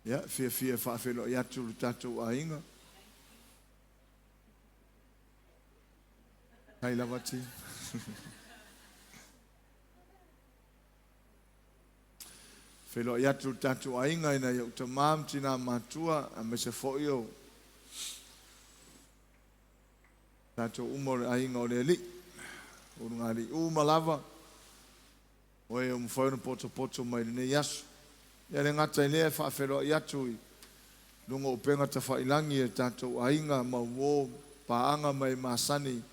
Ia, fiafia e faafeiloai atu lo tatou aiga. Hai lava ti. Feiloai atu lo tatou aiga i nai ou tamā ma tinā matua, aemaise foi o tatou uma o le aiga o le Alii. Ulugalii uma lava, o e ua mafai ona potopoto mai i lenei aso. Ia le gata i lea e faafeiloai atu i luga o upega tafailagi e tatou aiga ma uo paaga ma e masani i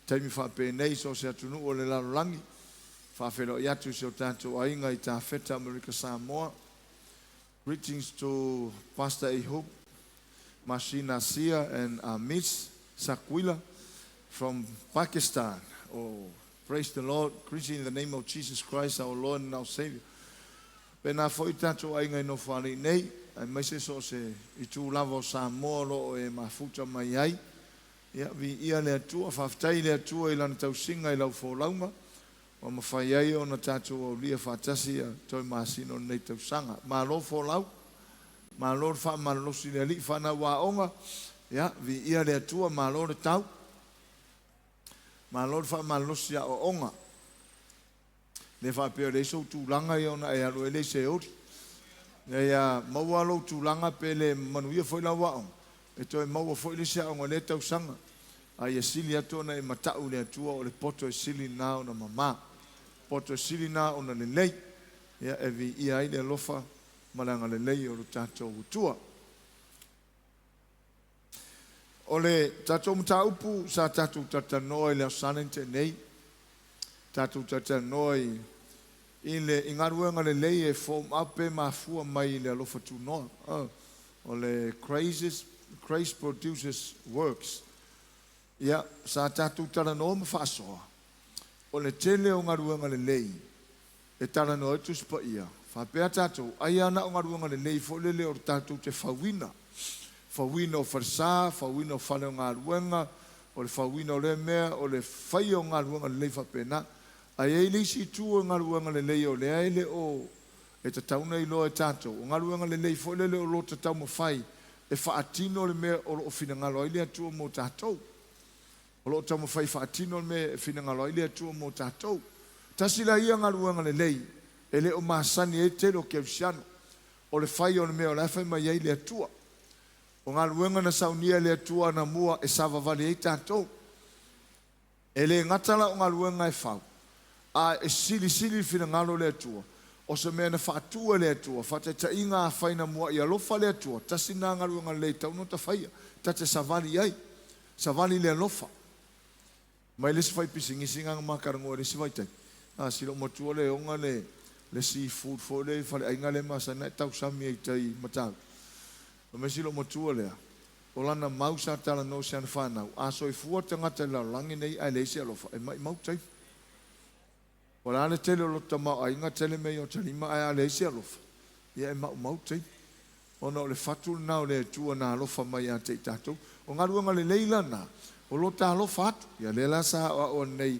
taimi faapenei so o se atunuu o le lalolagi. Faafeiloai atu i si o tatou aiga i Tafeta, Amerika Samoa. Greetings to Pastor Ehub, Mashina Sia and Miss Saquila from Pakistan. Oh, praise the Lord. Greeting in the name of Jesus Christ, our Lord and our Savior. Pena foi tatou aiga i Nofoalii nei, aemaise so o se itu lava o Samoa o lo o e mafuta mai ai. Ia, viia le Atua, faafetai i le Atua i Lana tausiga i lau folauga, ua mafai ai ona tatou aulia faatasi ia toe masina o lenei tausaga. Malo folau, malo le faamalolosi i le Alii, fanau aoga, ia, viia le Atua, malo le tau, malo le faamalolosi aoaoga. Le faapea o leai sou tulaga ia ona e alu ai lea i Seoli. Ia maua lou tulaga pe le manuia foi lau aoga, e toe maua foi le isi aoga i lea tausaga. A ia sili atu ona e matau i le Atua o le poto e sili lena ona mama. Poto e sili lena ona lelei. Ia e viia ai le alofa ma le agalelei o lo tatou Atua. O le tatou mataupu sa tatou talatalanoa i le Aso Sa na tea nei, tatou talatalanoa i i le i galuega lelei e form up pe mafua mai i le alofa tunoa. O le grace, grace produces works. Ia, sa tatou talanoa ma faasoa, o le tele o galuega lelei e talanoa ai Tusi Paia, faapea tatou, ai lava na o galuega lelei foi lele o le tatou te fauina, fauina o falesa, fauina o fale o galuega, o le fauina o lea mea, o le faia o galuega lelei faapena. Ae i ai le isi itu o galuega lelei o lea e le o e tatau ona iloa e tatou, o galuega lelei foi lele o lo o taumafai e faatino le mea o lo o finagalo ai le Atua mo tatou. O lo o taumafai e faatino le mea e finagalo ai le Atua mo tatou. Tasi la ia galuega lelei e le o masani ai le tele o kerisiano, o le fai o le mea o la e fai mai ai le Atua. O galuega na saunia e le Atua anamua e savavali ai tatou. E le gata la o galuega e fau, a e silisili le finagalo o le Atua, o se mea na faatu e le Atua, faataitaiga afai na muai alofa le Atua, tasi lena galuega lelei e tatau ona faia, ta te savali i ai, savali i le alofa. Mai le isi faipisinisi na ma talanoa i le isi vaitaimi, a si loomatua le ona le seafood foi lea i faleaiga lea e masani ona e tausami ai i tai i Matautu. Fai mai si loomatua lea, o lana mau sa talanoa i si ana fanau, a soifua le tagata i le lalolagi nei ae leai se alofa, e maumau taimi. O le a le tele o lota tamaoaiga, tele mea i ota lima, ae a leai se alofa, ia e maumau taimi. Ona o le fatu lena o le Atua na alofa mai ia te i tatou. O galuega lelei lana, o lota alofa atu. Ia lea la sa aoao nei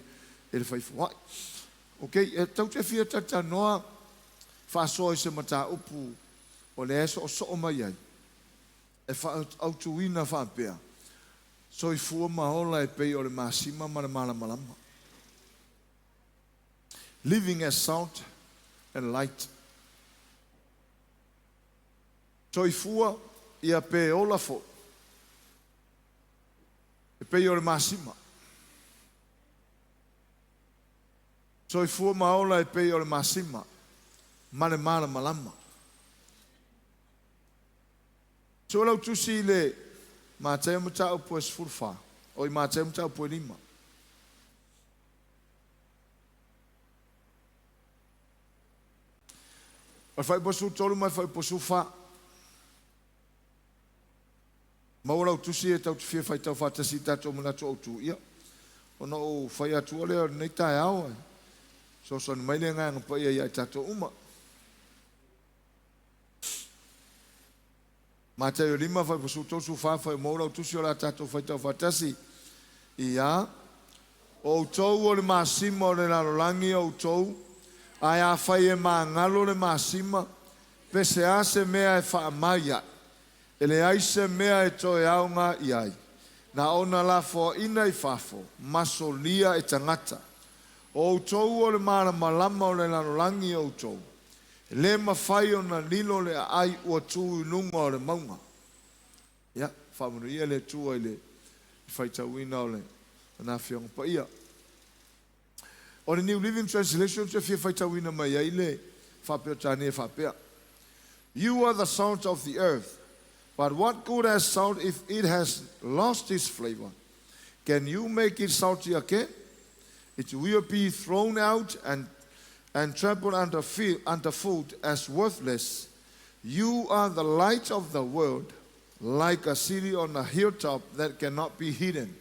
e le faifoai. Ok, e tatou te fia talatalanoa faasoa i se mataupu o lea e soosoo mai ai, e faaautuina faapea, soifua ma ola e pei o le masima ma le malamalama. Living as salt and light. Soifua ia pe ola foi e pei o le masima. Soifua ma ola e pei o le masima ma le malamalama. So lau tusi i le Mateo mataupu e 14, o i Mateo mataupu e 5. O le fuaiupu 13 ma le fuaiupu 14. Maua lau tusi e tatou te fia faitau faatasi i tatou manatu autu. Ia, ona ou fai atu lea o lenei taeao, e fesoasoani mai le Agaga Paia ia i tatou uma. Mataio 5, fuaiupu 13, 14, fai maua lau tusi o le a tatou faitau faatasi. Ia, o outou o le masima o le lalolagi o outou, ae afai e magalo le masima, Pe se a se mea e faamai ai, e leai se mea e toe aoga i ai, na ona lafoaina i fafo, ma solia e tagata. O outou o le malamalama o le lalolagi outou, e le mafai ona lilo le aai ua tu i luga o le mauga. Ia, faamanuia le Atua i le faitauina o Lana Afioaga Paia. O le New Living Translation ou te fia faitauina mai ai le faa-Peretania e faapea, You are the salt of the earth, but what good has salt if it has lost its flavor? Can you make it salty again? It will be thrown out and trampled underfoot as worthless. You are the light of the world, like a city on a hilltop that cannot be hidden.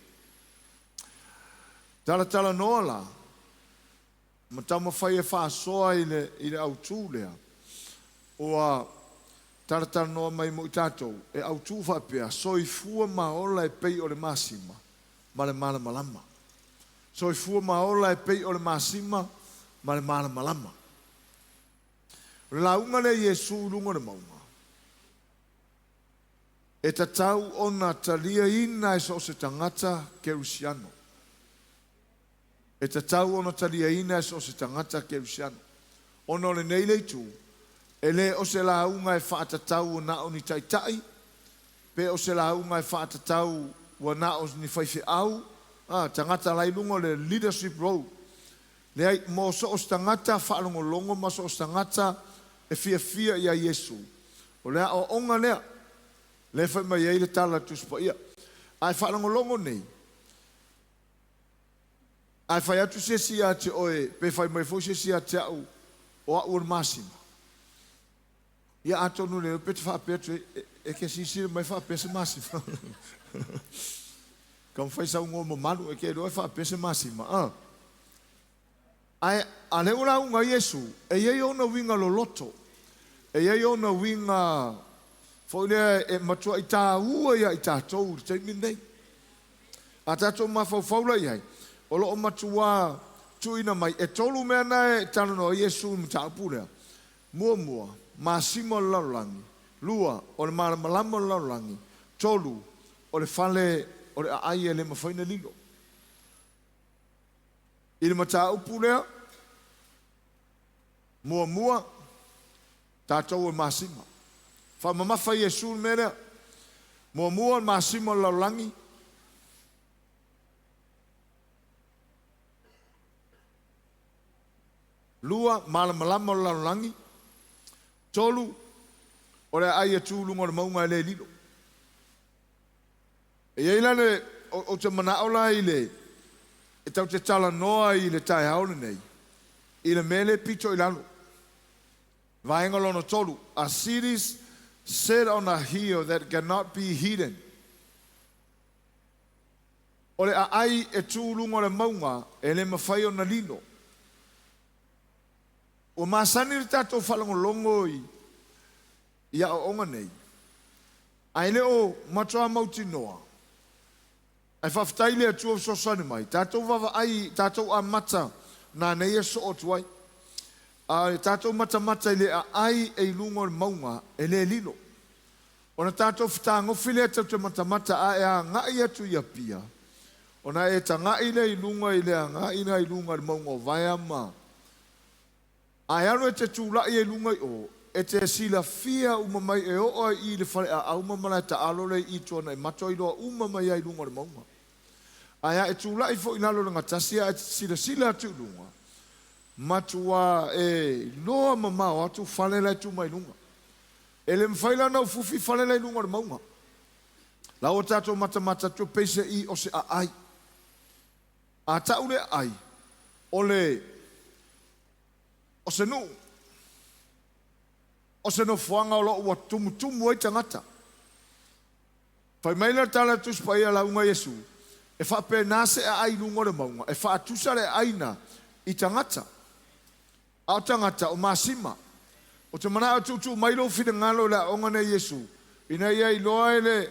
Talatalanoa la, ma taumafai e faasoa i le autū lea, ua talatalanoa mai mo i tatou, e autū faapea, soifua ma ola e pei o le masima, ma le malamalama. Soifua ma ola e pei o le masima, ma le malamalama. O le lauga lea a Iesu i luga o le mauga, e tatau ona taliaina e so o se tagata kerisiano. E tatau ona taliaina e so o se tagata kerisiano. Ona o lenei le itu, e le o se lauga e faatatau na o ni taitai, pe o se lauga e faatatau ua na o ni faifeau, tagata la i luga o le leadership role. Leai, mo so o se tagata faalogologo ma so o se tagata e fiafia ia Iesu. O le aoaoga lea, lea fai mai ai le tala Tusi Paia. Ae faalogologo nei, ae fai atu se isi ia te oe, pe fai mai foi se isi ia te au, o au o le masima. Ia atonu le pe te faapea atu e ke silasila mai faapea se masima. Taumafai sau igoa mamalu e ke iloa e faapea se masima. Ae a lea ua lauga Iesu, e i ai ona uiga loloto. E i ai ona uiga foi lea e matuai taua ia i tatou i le taimi lenei. A tatou mafaufau la i ai, o lo o matua tuuina mai, e tolu mea na e talanoa Iesu i le mataupu lea. Muamua, masima o le lalolagi. Lua, o le malamalama o le lalolagi. Tolu, o le fale o le aai e le mafai ona lilo. I le mataupu lea, muamua, tatou o masima. Faamamafa Iesu le mea lea. Muamua, le masima o le lalolagi. Lua, malamalama o le lalolagi. Tolu, o le aai e tu i luga o le mauga e le lilo. E i ai la le, o te manao la i le, e tau te talanoa i le taeao lenei, i le mea le pito i lalo. Vaega lona tolu, a city set on a hill that cannot be hidden. O le aai e tu i luga o le mauga e le mafai ona lilo. Ua masani le tatou faalogologo i aoaoga nei, ae le o matua mautinoa. Ae faafetai le Atua fesoasoani mai. Tatou vaavaai, tatou amata na nei e soo atu ai. A tatou matamata i le aai e i luga o le mauga e le lilo. Ona tatou fetagofi lea tatou te matamata a e agai atu i Apia, ona e tagai lea i luga i le agai lea i luga o le mauga o Vaea ma ae alu e te tulai e luga i o, e te silafia uma mai e oo ai i le faleaau ma malae taalo lea i tuanai mato ai loa uma mai ai i luga o le mauga. Ae a e tulai foi i lalo o le gatasi a e silasila atu i luga, matua e iloa mamao atu fale la e tu mai luga. E le mafai la ona ufufi fale la i luga o le mauga. La ua tatou matamata atu peise i o se aai. A tau le aai, o le o se nuu, o se nofoaga o lo o ua tumutumu ai tagata. Fai mai le tala Tusi Paia lauga Iesu, e faapena se aai i luga o le mauga, e faatusa le aina i tagata. A o tagata o masima. O te manao tuutuu mai lou finagalo i le aoga nei Iesu, ina ia iloa e le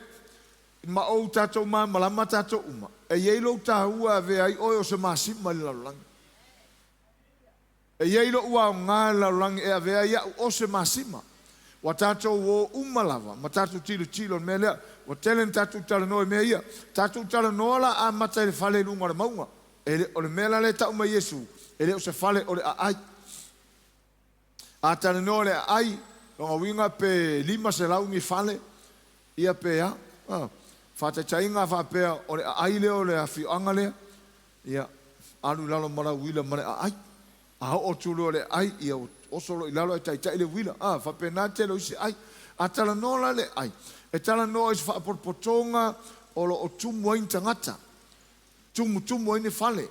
ma ou tatou malamalama tatou uma, e i ai lou taua e avea ai oe o se masima i le lalolagi. E i ai lou aoga i le lalolagi e avea ai au o se masima. Ua tatou o uma lava ma tatou tilotilo i le mea lea. Ua tele ina tatou talanoa i mea ia. Tatou talanoa la amata i le fale i luga o le mauga. E le, o le mea la lea e tau mai e Iesu, e le o se fale o le aai. A talanoa i le aai, lona uiga pe 500 ni fale, ia pe a. A, faataitaiga a faapea o le aai lea o le afioaga lea, ia alu i lalo ma lau uila ma le aai. A oo atu loa i le aai, ia oso loa i lalo ae taitai le uila. A, faapena le tele o isi aai. A talanoa la le aai, e talanoa i se faapotopotoga o lo o tumu ai ni tagata, tumutumu ai ni fale.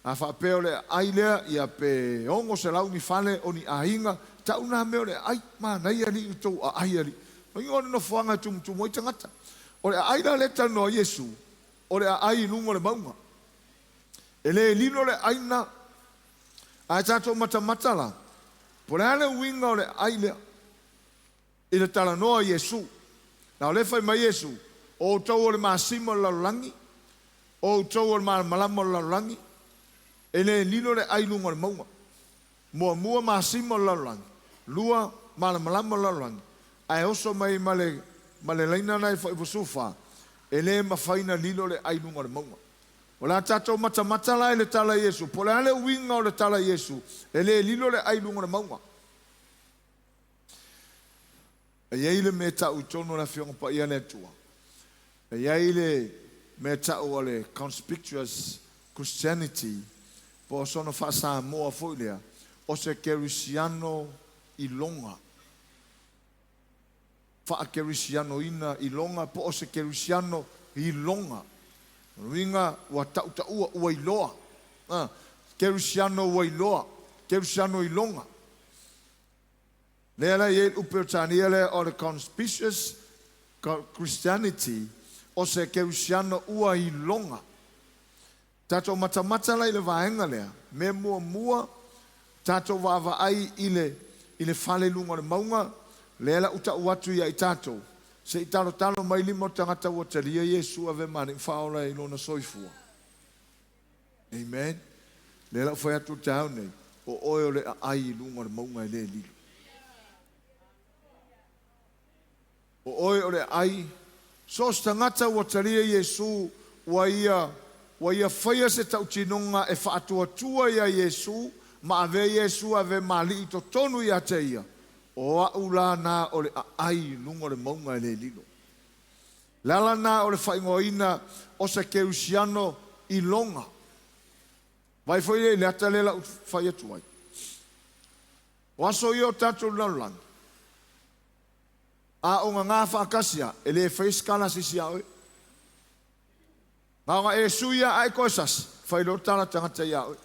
A faapea o le aai lea, ia pe 600 ni fale o ni aiga, tau na mea o le aai. Manaia alii lo tou aai alii. Uiga o le nofoaga e tumutumu ai tagata. O le aai la lea e talanoa ai Iesu, o le aai i luga o le mauga. E le lilo le aai lena. Ae tatou matamata la, po o le a le uiga o le aai lea i le talanoa a Iesu. Na o lea e fai mai Iesu, o outou o le masima o le lalolagi, o outou o le malamalama o le lalolagi, e le lilo le ai i luga o le mauga. Muamua masima o le lalolagi, lua malamalama o le lalolagi, ae oso mai ma le ma le laina lena i le 24, e le mafai ona lilo le ai i luga o le mauga. O le a tatou matamata la i le tala a Iesu, po o le a le uiga o le tala a Iesu, e le lilo le ai i luga o le mauga. E i ai le mea e tau i totonu o le Afioga Paia a le Atua, e i ai le mea e tau o le conspicuous Christianity, po o sona faa-Samoa foi lea, o se kerisiano iloga. Faa-kerisianoina iloga po o se kerisiano iloga. O le uiga ua tautaua, ua iloa. Kerisiano ua iloa, kerisiano iloga. Lea la e i ai le upu Peretania lea o le conspicuous Christianity, o se kerisiano ua iloga. Tatou matamata la i le vaega lea, mea muamua, tatou vaavaai i le i le fale i luga o le mauga, lea la u tau atu ia i tatou, se i talotalo mai lima o tagata ua talia Iesu ave ma Alii ma Faaola i lona soifua. Amen. Lea la u fai atu i le taeao nei, o oe o le aai i luga o le mauga e le lilo. O oe o le aai. So o se tagata ua talia Iesu, ua ia, ua ia faia se tautinoga e faatuatua iā Iesu ma avea Iesu ave ma Alii i totonu ia te ia, o a'u la na o le aai i luga o le mauga e le lilo. Le ala na o le faaigoaina o se Kerisiano iloga. Vaai foi lea i le ata lea la u fai atu ai. O aso ia o tatou i le lalolagi, a o gagā faatasi a, e le faia se tala a se isi ia oe. Na ona e sui a ae toe sasi, fai loa le tala a le tagata ia oe.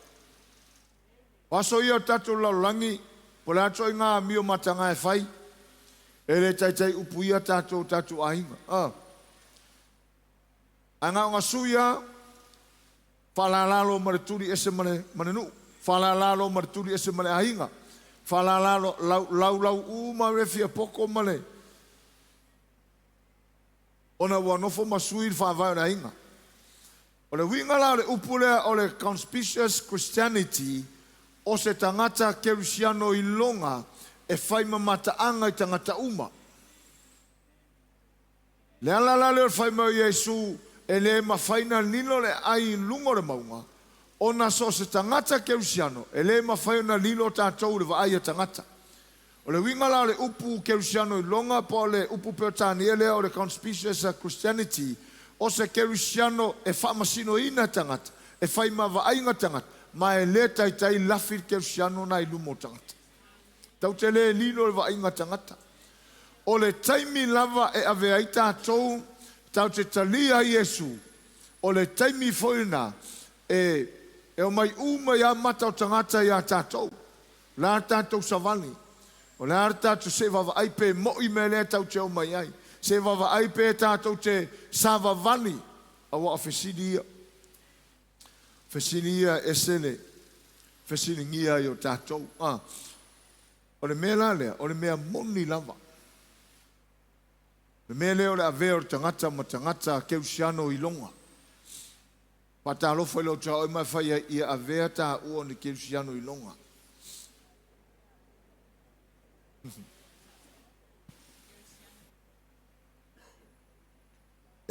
O aso ia o le tatou lalolagi, po o le a ituaiga amio mataga e fai, e le taitai upuia tatou o tatou aiga. A. Ae na ona sui lava, faalala loa ma le tuli ese ma le, ma le nuu, faalala loa ma le tuli ese ma le aiga, faalala loa, lau, laulau uma le fia poto ma le, ona ua nofo ma sui le faavae o le aiga. O le uiga la o le upu lea o le conspicuous Christianity, o se tagata kerisiano iloga e fai ma mataaga i tagata uma. Le ala la lea o le fai mai o Iesu e le mafai na lilo le aai i luga o le mauga, ona so o se tagata kerisiano e le mafai ona lilo tatou i le vaai a tagata. O le uiga la o le upu kerisiano iloga po o le upu Peretania lea o le conspicuous Christianity, o se kerisiano e faamasinoina tagata, e fai ma vaaiga tagata, ma e le taitai lafi le kerisiano na i luma o tagata. Tatou te le lilo i le vaaiga tagata. O le taimi lava e ave ai tatou, tatou te talia ai Iesu, o le taimi foi lena e e omai uma ai lava mata o tagata ia tatou. O le a le tatou savali? O le a le tatou se i vaavaai pe mo'i mea lea tatou te omai ai? Se i vaavaai pe tatou te savavali? Aua o fesili ia. Fesili ia e ese le fesiligia ai o tatou. A, o le mea la lea, o le mea moni lava. O le mea lea o le avea o le tagata ma tagata kerisiano iloga. Faatalofa i lou tuaoi ma e fai ai, ia avea taua o ni kerisiano iloga.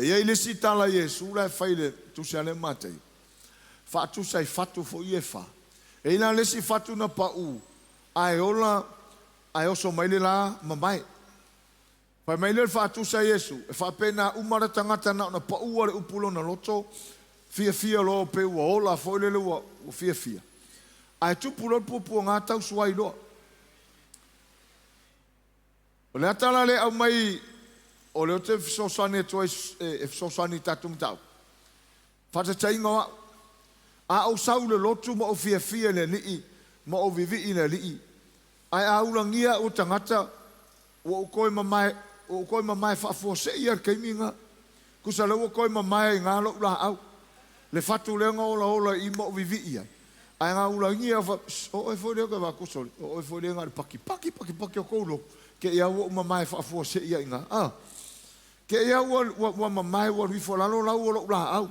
E i ai le isi tala a Iesu la e fai i le Tusi a le Matei, faatusa i fatu foi ia e fa. E i ai la le isi fatu na pau ae ola ae oso mai le la mamae. Fai mai lea o le faatusa a Iesu, e faapena uma le tagata na ona pau lava o le upu i lona loto, fiafia loa pei ua ola foi lele ua fiafia, ae tupu loa le puapuaga tau suai loa. O le ata la lea e aumai, o lea ou te fesoasoani atu ai e fesoasoani i tatou mataupu, faataitaiga o au, a ou sau i le lotu ma ou fiafia i le Alii ma ou vivii i le Alii, ae a ulagia au e tagata, ua ou toe mamae, ua ou toe mamae faafuasei lava i le taimi lena. Tusa o lea ua toe mamae ai i ina lou laau, le fatu lea na olaola i i ma ou vivii ai, ae na ulagia au faapea, Sh, o oe foi lea ou te vaai atu, sole, o oe foi lea na o le paki, paki, paki, paki o tou lotu, te i lava ua ou mamae faafuasei lava i ina. A, te i lava ua mamae ua alu ifo i lalo lau o lou laau.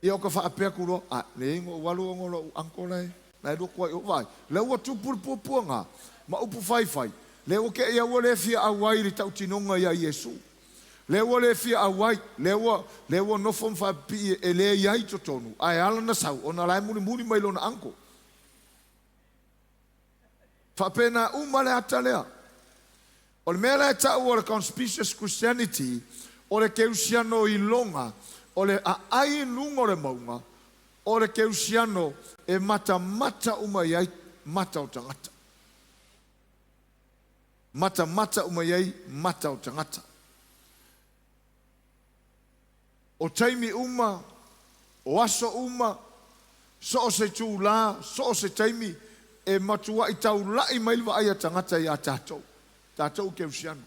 Ia ou ta faapea atu loa, A, leai na ou alu ona o lou uncle la e, la e alu atu ai i o. Vaai, o lea ua tupu le puapuaga ma upu faifai, lea ua te i lava ua le fia auai i le tautinoga ia Iesu. Lea ua le fia auai, lea ua, lea ua nofo ma faapipii e le i ai i totonu, ae ala ona sau ona o la e mulimuli mai lona uncle. Faapena uma le ata lea. O le mea la e tau o le conspicuous Christianity, o le keusiano iloga, o le aai i luga o le mauga, o le keusiano e matamata uma i ai mata o tagata. Matamata uma i ai mata o tagata. O taimi uma, o aso uma, so o se itulā, so o se taimi, e matuaʻi taulaʻi mai le vaai a tagata iā tatou, tatou kerisiano.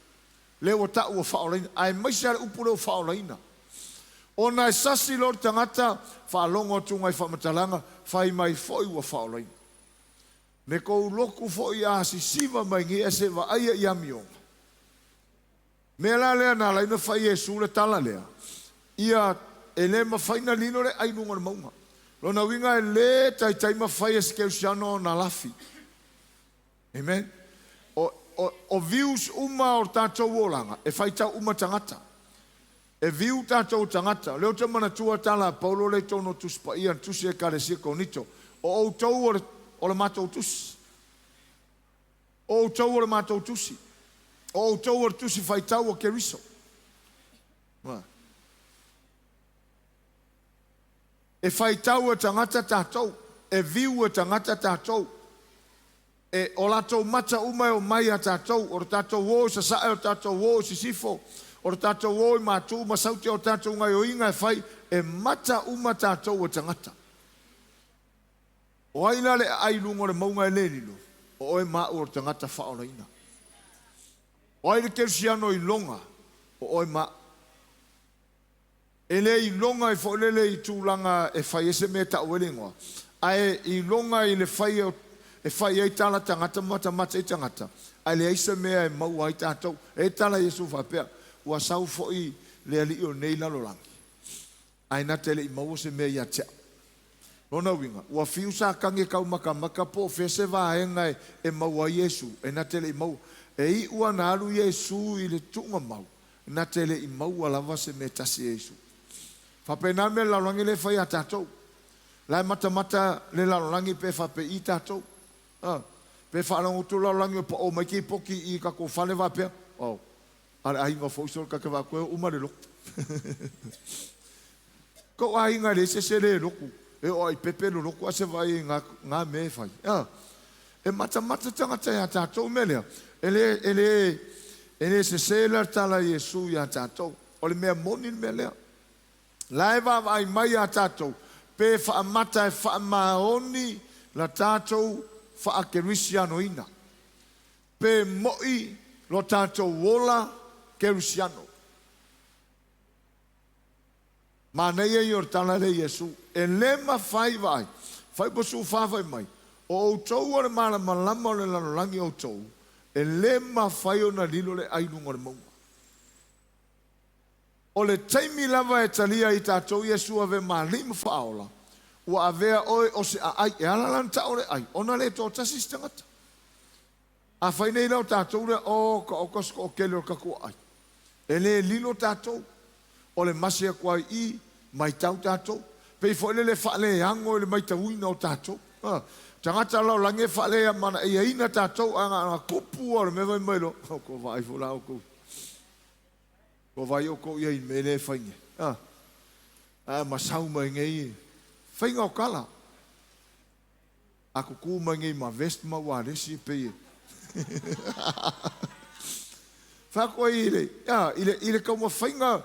Lea ua taʻu ua faaolaina, aemaise lava le upu lea ua faaolaina. Ona e sasi loa le tagata, faalogo atu nai faamatalaga, fai mai foi ua faaolaina. Me kou lotu foi a sisiva mai nei ae se i vaaia i amioga. Mea la lea na ala ai ona fai Iesu le tala lea, ia e le mafai na lilo le ai luga o le mauga. Lona uiga e le taitai mafai e se kerisiano ona lafi. Amen. O, o, o views uma o le tatou olaga, e faitau uma tagata. E view tatou tagata. O lea ou te manatua tala a Paulo lea i totonu o Tusi Paia, le tusi a Ekalesia Korinito, O outou o le, o le matou tusi. O outou o le matou tusi. O outou o le tusi faitau a Keriso. E faitau e tagata tatou, e view e tagata tatou. E, o latou mata uma e omai iā tatou, o le tatou o i sasae, o le tatou o i sisifo, o le tatou o i Matu ma Saute, o tatou gaioiga e fai, e mata uma tatou e tagata. O ai la le aai i luga o le mauga e le lilo? O oe ma au o le tagata faaolaina. O ai le kerisiano iloga? O oe ma au. E le iloga ai foi lele i tulaga e fai ai se mea e tau ai le igoa, ae iloga i le fai e fai ai tala tagata ma matamata i tagata, ae leai se mea e maua ai tatou. E i ai tala a Iesu faapea, Ua sau foi le alii o lenei lalolagi, ae na te le i maua se mea ia te au. Lona uiga, ua fiu Satani e taumatamata po o fea se vaega e maua ai Iesu, e na te le i maua. E iu lava na alu Iesu i le tuugamau, na te le i maua lava se mea e tasi e Iesu. Faapena le mea le lalolagi lea e fai ia tatou. La e matamata le lalolagi pe faapei tatou. A, pe faalogo atu le lalolagi ua pao mai kipoti i tatou fale faapea, oh, a le aiga foi sole ta te vaai atu e oo uma le lotu. Kou aiga e leai se isi e le lotu, e oo lava i pepe le lotu ae se vaai i na mea e fai. A, e matamata tagata ia tatou. O le mea lea, e le, e le, e le sese la le tala a Iesu ia tatou. O le mea moni le mea lea. La e vaavaai mai ia tatou pe faamata e faamaoni la tatou faakerisianoina. Pe moʻi lo tatou ola kerisiano. Manaia ia o le tala lea Iesu, e le mafai, vaai, fai po sufa fai mai, o outou o le malamalama o le lalolagi outou, e le mafai ona lilo le ai luga o le mauga. O le taimi lava e talia ai tatou Iesu ave ma Alii ma Faaola, ua avea oe o se aai, e ala la ona tau o le ai, ona le toatasi se tagata. A fai nei la o tatou lea, oh, ka oka se toatele o le tatou aai. E le lilo tatou. O le masi atu ai i, maitau tatou. Pei foi lele e faaleago i le maitauina o tatou. A, tagata lalolagi e faaleamanaiaina tatou ae na ona tupu lava o le mea fai mai loa, oh, ko vaai foi la outou. Ko vaai outou i ai i le mea lea e fai nei. A, ae masau mai nei faiga o tala. A tutu mai nei ma vest ma ualesi e pei e fai atu ai i le, a, i le, i le taumafaiga, o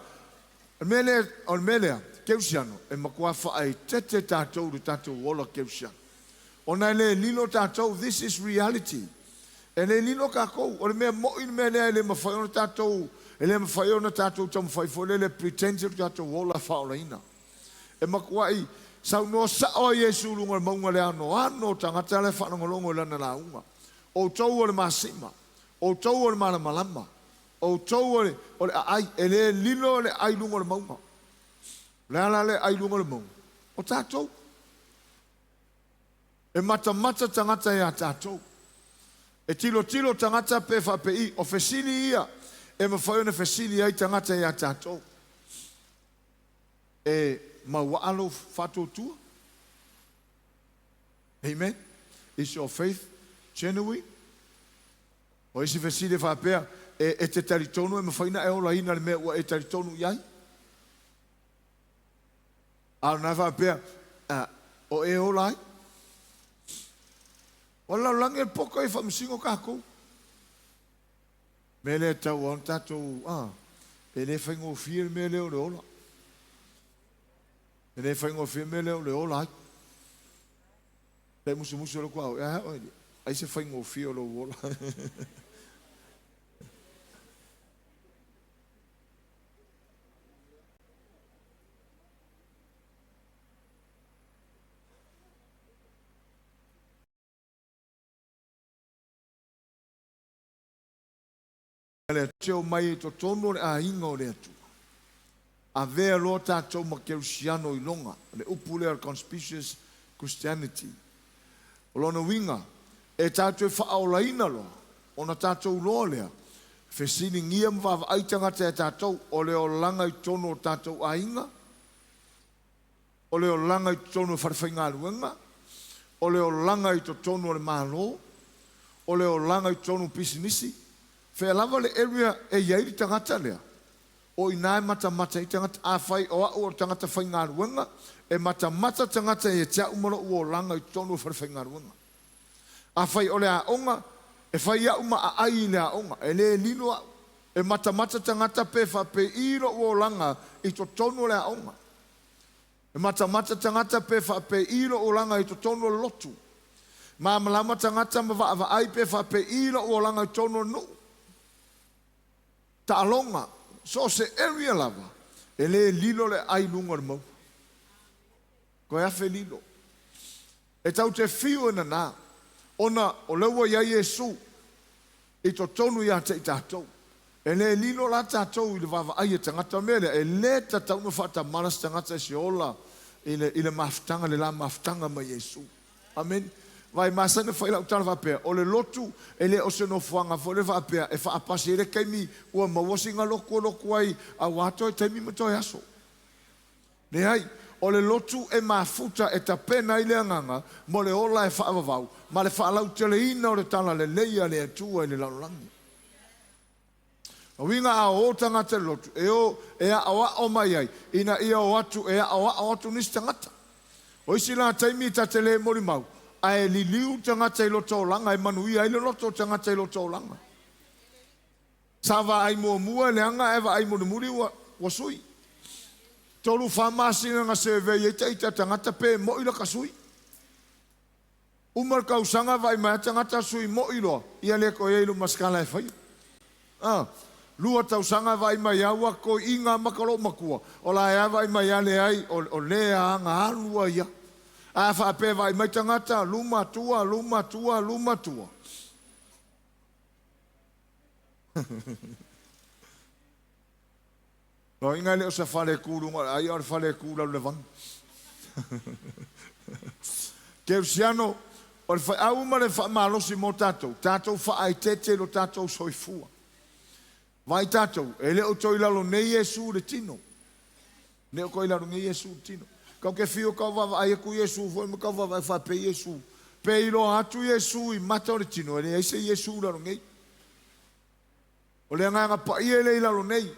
le mea lea, o le mea lea, Keusiano, e matua faaeteete tatou i le tatou ola Keusiano. Ona e le lilo tatou, this is reality. E le lilo tatou, o le mea mo'i le mea lea e le mafai ona tatou, e le mafai ona tatou taumafai foi lele e pretend le tatou ola faaolaina. E matuai saunoa sa'o ai Iesu i luga o le mauga le anoano o tagata la e faalogologo i lana lauga, Outou o le masima, outou o le malamalama, outou o le, o le aai, e le lilo le aai i luga o le mauga. O le a la le aai i luga o le mauga? O tatou. E matamata tagata iā tatou. E tilotilo tagata pe faapei, o fesili ia e mafai ona fesili ai tagata iā tatou. E mauaa lou faatuatua? Amen. Is your faith genuine? O isi fesili e faapea, e, e te talitonu e mafai ona e olaina le mea ua e talitonu i ai? A o lena e faapea, uh, o e ola ai? O le lalolagi e poka e faamasino tatou. Mea lea e tau ona tatou, a, e le faigofie le mea lea o le ola. E le faigofie le mea lea o le ola ai. Tai musumusu o le kuao, e a oe, ai se faigofie o lou ola. Le Atua mai i totonu o le aiga o le Atua. Avea loa tatou ma Kerisiano i loga, le upu lea o le conspicuous Christianity. O lona uiga, e tatou te faaolaina loa, ona tatou loa lea, fesiligia ma vaavaai tagata ia tatou, o le olaga i totonu o tatou aiga, o le olaga i totonu o falefaigaluega, o le olaga i totonu o le Malo, o le olaga i totonu o pisinisi, fea lava le area e i ai le tagata lea, o i ina e matamata ai tagata. Afai o au o le tagata faigaluega, e matamata tagata ia te au ma lou olaga i totonu o falefaigaluega. Afai o le aoga, e fai au ma aai i le aoga, e le lilo au. E matamata tagata pe faapei lou olaga i totonu o le aoga. E matamata tagata pe faapei lou olaga i totonu o le lotu. Malamalama tagata ma vaavaai pe faapei lou olaga i totonu o le nuu. Taaloga, so o se area lava, e le lilo le aai i luga o le mauga. Toe afe lilo. E tau te fiu e nanā, ona o lea ua i ai Iesu i totonu ia te i tatou. E le lilo la tatou i le vaavaai a tagata. O le mea lea, e le tatau ona faatamala se tagata i se ola i le, i le mafutaga, le la mafutaga mai Iesu. Amene. Vai masani ona fai lau tala faapea, o le lotu e le o se nofoaga foi lea faapea e faapasi ai le taimi ua maua sina lotu e lotu ai auā toe taimi ma toe aso. Leai, o le lotu e mafuta e tapena ai le agaga mo le ola e faavavau ma le faalauteleina o le talalelei a le Atua i le lalolagi. O uiga a o tagata i le lotu e o e aʻoaʻo mai ai ina ia o atu e aʻoaʻo atu nisi tagata. O isi la taimi ta te le molimau ae liliu tagata i lota olaga e manuia ai le loto o tagata i lota olaga. Sa vaai muamua e leaga ae vaai mulimuli ua ua sui. Tolu fa masina na survey ai taita tagata pe mo'i laka sui. Uma le tausaga vaai mai a tagata sui mo'i loa ia le toe iai lou maskala e faia. A lua tausaga vaai mai a ua toiina maka lou matua o la ea vaai mai a leai o o le a aga alu a ia. A faapea vaai mai tagata luma tua luma tua luma tua. Loiga e le o se fale e ku luga o le ai, a o le fale e ku lalo le vanu. Keusiano, o le feau ma le faamalosi mo tatou, tatou faaeteete i lo tatou soifua. Vaai tatou, e le o toe i lalo nei Iesu i le tino. Ne o koe i lalo nei Iesu i le tino. Kau ke fiu kau vaavaai aku Iesu foi ma kau vaavaai faapea Iesu. Pe iloa atu Iesu i mata o le tino, e leai se Iesu i lalo nei. O le Agaga Paia e le i lalo nei,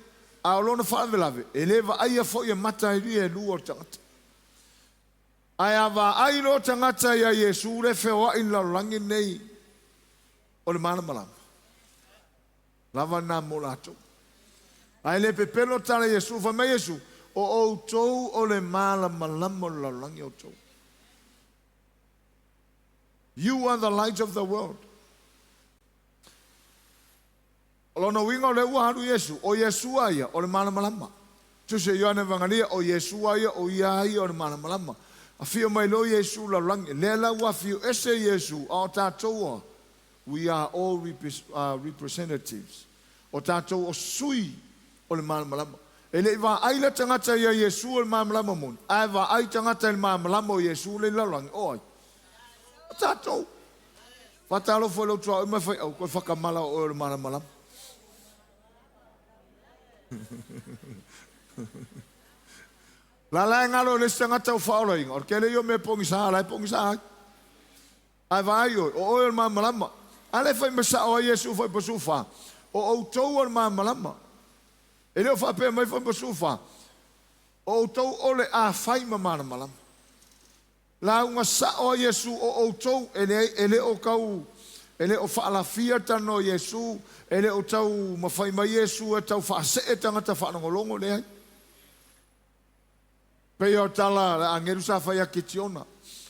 a o lona faalavelave, e le vaaia foi e mata e lua o le tagata. Ae a vaai loa tagata iā Iesu lea e feoai i le lalolagi lenei o le malamalama, lava lena mo latou. Ae le pepelo le tala a Iesu, fai mai Iesu, O outou o le malamalama o le lalolagi outou. You are the light of the world. O lona uiga o lea ua alu Iesu, o Iesu a ia o le malamalama. Tusi o Ioane Evagalia, o Iesu a ia, o ia a ia o le malamalama. Afio mai loa Iesu i le lalolagi, lea la ua afio ese Iesu, a o tatou a, we are all representatives, o tatou o sui o le malamalama. E le i vaai la tagata ia Iesu o le malamalama moni, ae vaai tagata i le malamalama o Iesu lea i le lalolagi, o ai? O tatou. Faatalofa i lou tuaoi ma fai au, koe whakamala o oe o le malamalama. La la e ngalo i le isi tagata o faaolaina, o le tele ia o mea e pogisa, la e pogisa ai. Ae vaai oe, o oe o le malamalama. A lea e fai mai sao ai Iesu fai pasu fa, o outou o le malamalama. E le o faapea mai fai pasu fa, o outou o le a fai ma malamalama. Lauga sa'o a Iesu, O outou, e leai, e le o tau, e le o faalafia talanoa Iesu, e le o tau mafai mai Iesu e tau faasee tagata faalogologo, leai. Pei o tala a le agelu sa fai ia Kitiona,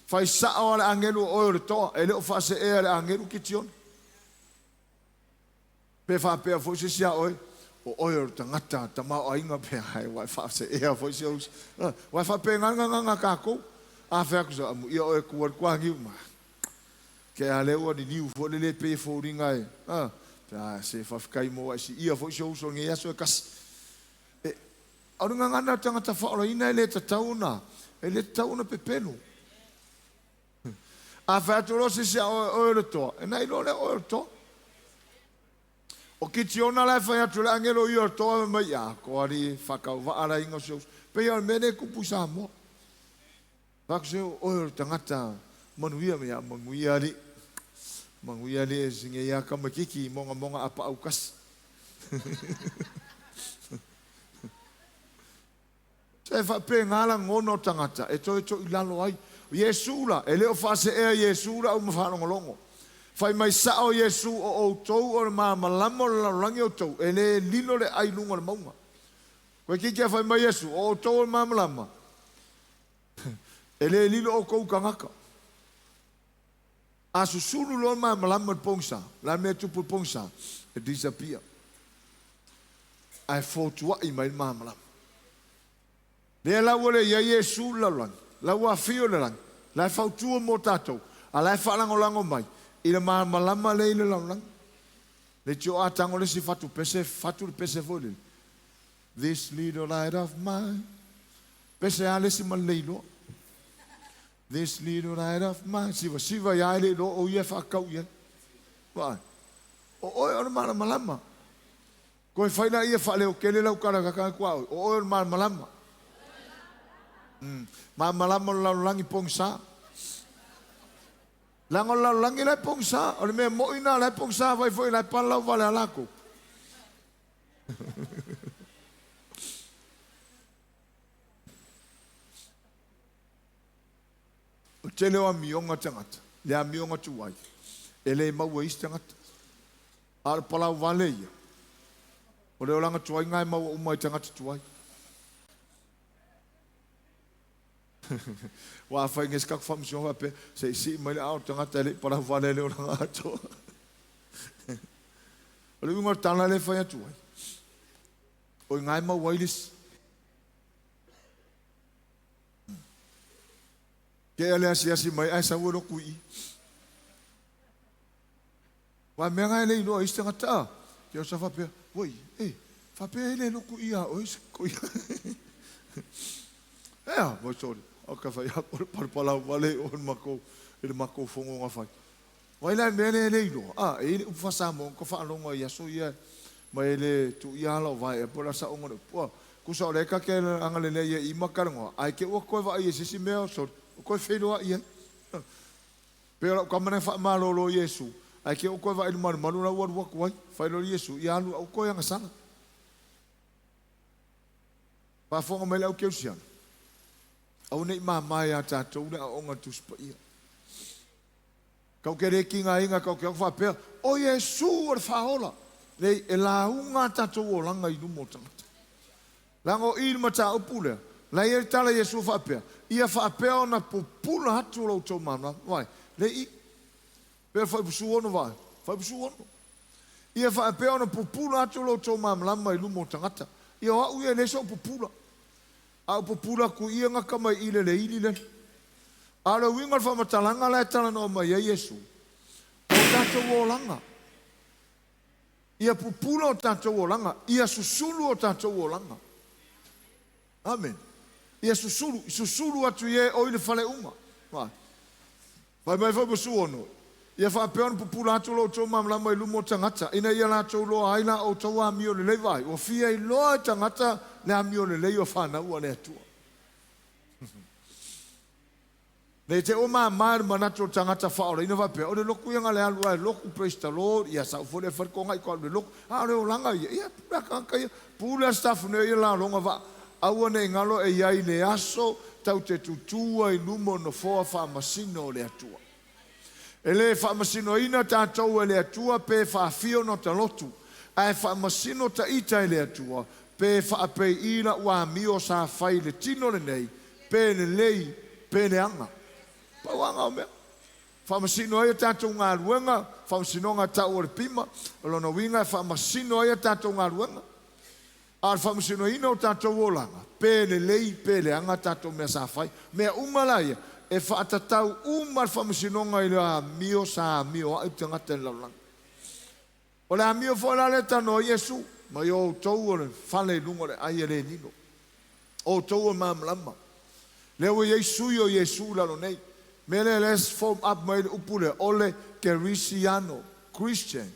Fai sa'o a le agelu o oe o le toa, e le o faaseea e le agelu Kitiona. Pe faapea foi se isi ia oe, o oe o le tagata tamaoaiga pe a, ua e faaseea foi si ou uso. Ua e faapena le gagana a tatou. A fai atu, amuia oe e tu ai le toaniu ma. Ke a lea ua liliu foi le le pei e foliga e, pe a se faafetai mo ua e siia foi si ou uso i lenei aso e tasi. E, o le gagana a le tagata faaolaina e le tatau ona, e le tatau ona pepelo. A fai atu loa se isi ia oe, oe o le toa, e na iloa lea o oe o le toa. O Kitiona la e fai atu le agelo ia o le toa mai ia, ko ali whakauvaa la inga o se uso. Pei o le mea lea e tupu i Samoa. Fai atu se oe o le tagata manuia me ia manuia ali. Manuia ali e singe ia kamakiki monga monga a paau kasi. Se faapena lagona o tagata e toe toilalo ai. O Iesu la, e le o faaseea Iesu la uma faalogologo. Fai mai sao Iesu, o outou o le malamalama o le lalolagi outou, e le lilo le ai i luga o le mauga. Koe kiki a fai mai Iesu, o outou o le malamalama, e le lilo outou i tagata. A susulu loa le malamalama i le pogisa, o le a le mea e tupu i le pogisa? E disappear. Ae fotuai mai le malamalama. Lea la ua le i ai Iesu i le lalolagi, la ua afio i le lagi, la e fautua mo tatou, a la e faalagolago mai i le malamalama lea i le lalolagi. Le tio a tago le isi fatu pese, fatu le pese foi lele. This little light of mine. Pese a le isi ma le leiloa. This little light of mine. Sivasiva ia e le iloa o ia e faakau i ai. Vaai. O oe o le malamalama. Koe fai la ia faaleo tele lau tala kaka atu a oe. O oe o le malamalama. Malamalama o le lalolagi pogisa. Leaga o le lalolagi la e pogisa. O le mea moi na la e pogisa vai foi la e pala lau vale a latou. O le tele o amioga tagata, le amioga tuai, e le maua e isi tagata. A o le palau vale ia, o le olaga tuai lena e maua uma i tagata tuai. Ua afai nei se tatou faamasinoga faapea, se i sii mai le ao o le tagata e le i palau vale i le olaga atoa. O le uiga o le tala lea e fai atu ai, o i ina e maua ai le isi. Tea le asiasi mai ae sau e lotu i i. Aua mea na e le iloa e isi tagata a. Ke o sa faapea, oi, e, faapea e le lotu i a oe se koi. Ea, voi sorry. O ka fai aku le palapala wale o le makou, i le makou fongo nga fai. Vai la mea le le iloa. A, e i le upu faa-Samoa ka faalogo ai i aso ia ma e le tuu ia ala o vaea po o le a saoga o le upu. Tusa o lea ta te agalelei ai i ma talanoa, ae te i ua toe vaai i se isi mea, sole, ua toe feiloai ai. Pei o lau tama lena e faamalolo i Iesu, ae te i ua toe vaai i le malumalu la ua alu atu ai. Fai loa le Iesu, ia alu, aua toe agasala. Faafofoga mai le au kerisiano, aua ne i mama ia tatou le aoaoga a le Tusi Paia. Tatou te le tigaina tatou te o atu faapea, O Iesu o le Faaola! Leai, e lauga a tatou olaga i luma o tagata. Leaga o i i le mataupu lea, la e i ai le tala a Iesu e faapea, Ia faapea ona pupula atu lo outou malamalama. Vaai, lea e i i. Pei o le Fuaiupu 16, vaai, Fuaiupu 16. Ia faapea ona pupula atu lo outou malamalama i luma o tagata. Ia o au ia e leai so'u pupula. A ou pupula atu i i e gata mai i i le le ili lea. A o le uiga o le faamatalaga la e talanoa mai ai Iesu, o tatou olaga. Ia pupula o tatou olaga, ia susulu o tatou olaga. Amene. Ia susulu, susulu atu i e o i le fale uma. Vai. Fai mai foi 16, Ia faapea ona pupula atu lo outou malamalama i luma o tagata, ina ia latou iloa ai la outou amio lelei. Vaai, ua fia iloa e tagata le amio lelei o fanau a le Atua. Ne i te i ua mama i le manatu o le tagata faaolaina faapea, o le lotu ia na o le alu lava e lotu, praise the Lord, ia sau foi lea e fai le toga i to alu i le lotu. A o le olaga ia, ia pule a tagata ia, pule a sitafu nei ia laloga vaa. Aua ne i galo e i ai le aso tau te tutū ai i luma o nofoa faamasino o le Atua. E le faamasinoina tatou e le Atua pe faafia ona ta lotu, ae faamasino ta ita e le Atua pe faapei i la'u amio sa fai i le tino lenei, pe lelei pe leaga. Pau lava na o mea. Faamasino ai a tatou galuega, faamasinoga tau o le pima, o lona uiga e faamasino ai a tatou galuega. A o le faamasinoina o tatou olaga, pe lelei pe leaga tatou mea sa fai. Mea uma la ia, e faatatau uma le faamasinoga i le amio sa amio ai le tagata i le lalolagi. O le amio foi la lea e talanoa ai Iesu, mai o outou o le fale i luga o le ai e le lilo. O outou o le malamalama. Lea ua i ai sui o Iesu i lalo nei. Mea lea lea e form up mai ai le upu lea, o le Kerisiano, Christian.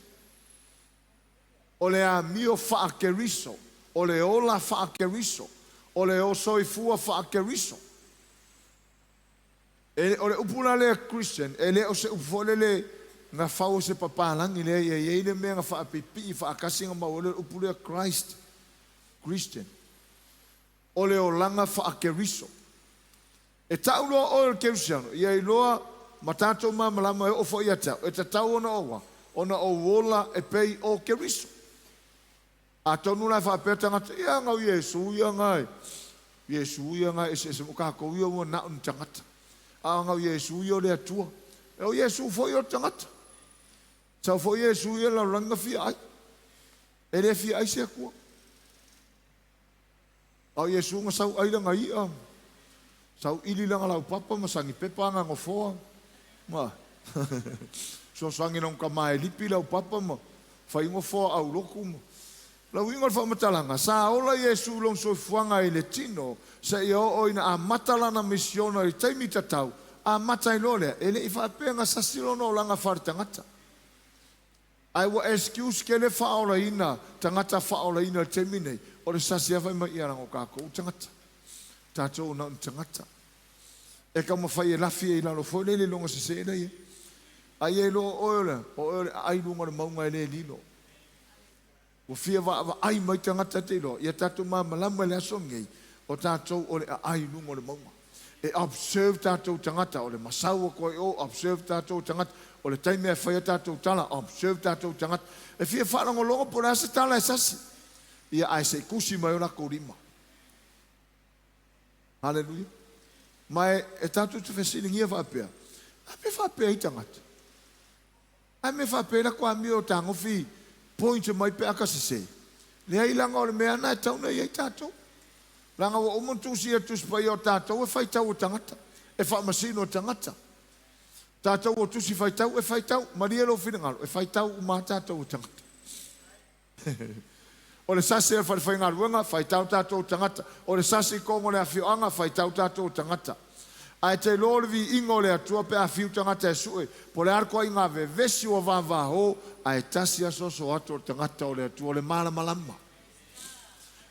O le amio faa-Keriso, o le ola faa-Keriso, o le soifua faa-Keriso. E, o le upu la lea Christian, e le o se upu foi lele na fau e se papalagi, leai, e i ai le mea na faapipii faatasi na maua ai le upu lea Christ, Christian. O le olaga faa-Keriso. E tau loa oe o le Kerisiano, ia iloa ma tatou malamalama e oo foi ia te au, e tatau ona ou a? Ona ou ola e pei o Keriso. Atonu la e faapea tagata, ia na o Iesu ia na e, Iesu ia na e eseese mo tatou ia ua na o ni tagata. A na o Iesu ia o le Atua. E o Iesu foi o le tagata. Sau foi Iesu ia i le lalolagi na fia ai. E le fia ai se Atua. A o Iesu na sau ai lana i'a, sau ili lana laupapa ma sanipepa ana nofoa, ma fesoasoani i lona tama e lipi laupapa ma fai nofoa aulotu ma. O le uiga o le faamatalaga, sa ola Iesu i lona soifuaga i le tino seia oo ina amata lana misiona i le taimi tatau, amata ai loa lea, e le i faapea na sasi lona olaga faaletagata. Ae ua excuse tele faaolaina tagata faaolaina i le taimi nei, o le sasi lava fai mai ia leaga o tatou o tagata. O tatou na o ni tagata. E taumafai e lafi ai i lalo foi lele i lona sese lea i ai. A ia iloa o oe o le a? O oe o le aai i luga o le mauga e le lilo. Ua fia vaavaai mai tagata te iloa, ia tatou malamalama i le aso lenei, o tatou o le aai i luga o le mauga. E observe tatou tagata, o le masau atu ai o, observe tatou tagata, o le taimi e fai a tatou tala, observe tatou tagata. E fia faalogologo po o le a se tala e sasi, ia ae se i tusi mai o latou lima. Haleluia. Ma e tatou te fesiligia faapea, a pe faapea ai tagata? Ae mea faapea la tou amio tagofi point mai pe a ka sese. Leai leaga o le mea na e tatau ona i ai tatou. Leaga ua uma ona tusia e le Tusi Paia o tatou e faitau e tagata, e faamasino e tagata. Tatou o tusi faitau e faitau, malie lou finagalo, e faitau uma lava tatou e tagata. O le sasi a le falefaigaluega, faitau tatou tagata. O le sasi i totonu o le afioaga, faitau tatou tagata. Ae te iloa o le viiga o le Atua pe a fiu tagata e sue, po o le a le toaiga vevesi ua vavaō, ae tasi asoaso atu o le tagata o le Atua, o le malamalama.